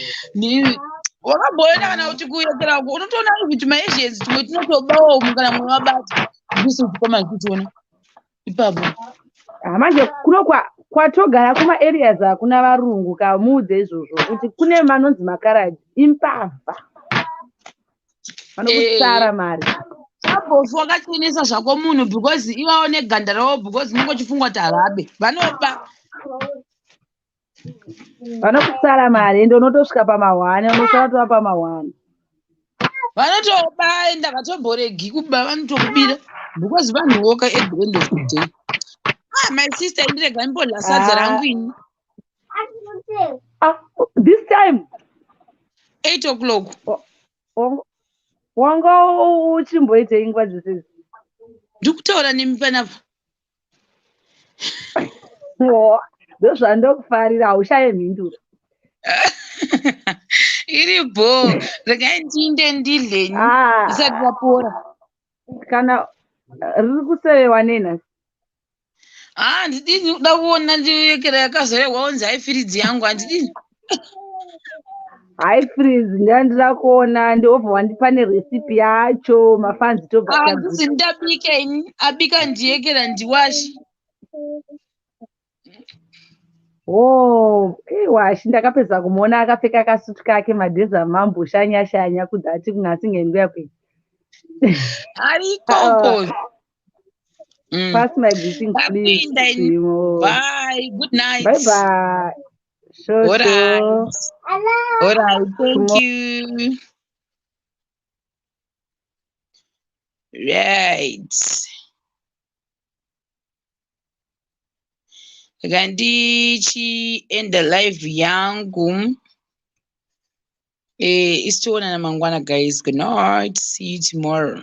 wakamboenda kana kuti kuyekera uko unotoona kuti maAsians tumwe tinotobawo kana mumwe wabata ndisi kukoma ndichiona ipapo. Ah, manje kuno kwatogara kumaareas hakuna varungu, kamuudze izvozvo kuti kune manonzi makaradi imbavha vanokusara mari. Chabofu wakachenesa zvako munhu because ivawo neganda ravo, because unenge uchifunga kuti havabe, vanoba. Vanokusara mari, ende unotosvika pamahwani, unosara tova pamahwani. Vanotoba, ende havatomboregi kuba, vanotokubira because vanhuwoka at the end of the day. Ah, my sister, indirega ndimbodya sadza rangu ini. Ah, this time? 8 o'clock. Wanga uchimboitei nguva dzese idzi? Ndikutaura nemi panapa. Ndozvandokufarira, haushaye mhinduro. Iri bho, regai ndinde ndidlenyi Ah, isati yapora. Kana riri kusevewa nenhasi? Ah, handidini kuda kuona ndiyekera yakazorerwa onzi haifiridzi yangu, handidini. Haifreeze, ndandida kuona, ndiobva wandipa nerecipe yacho, mafanzi tobva Handisi taguta. ndabika ini, abika ndiyekera ndiwashi. Oh, iwashi ndakapedza kumuona akapfeka kasutu kake madhezi amambo shanya shanya kudhati kunhasi ngenguya kwe. Arikoko. Pass my greetings, please. Ndakuinda ini. Timo. Bye, good night. Bye bye. Sure, All sure. right, all right, thank Tomorrow. you. Right. Rega ndichienda live yangu. Isu toonana mangwana, guys. Good night, see you tomorrow.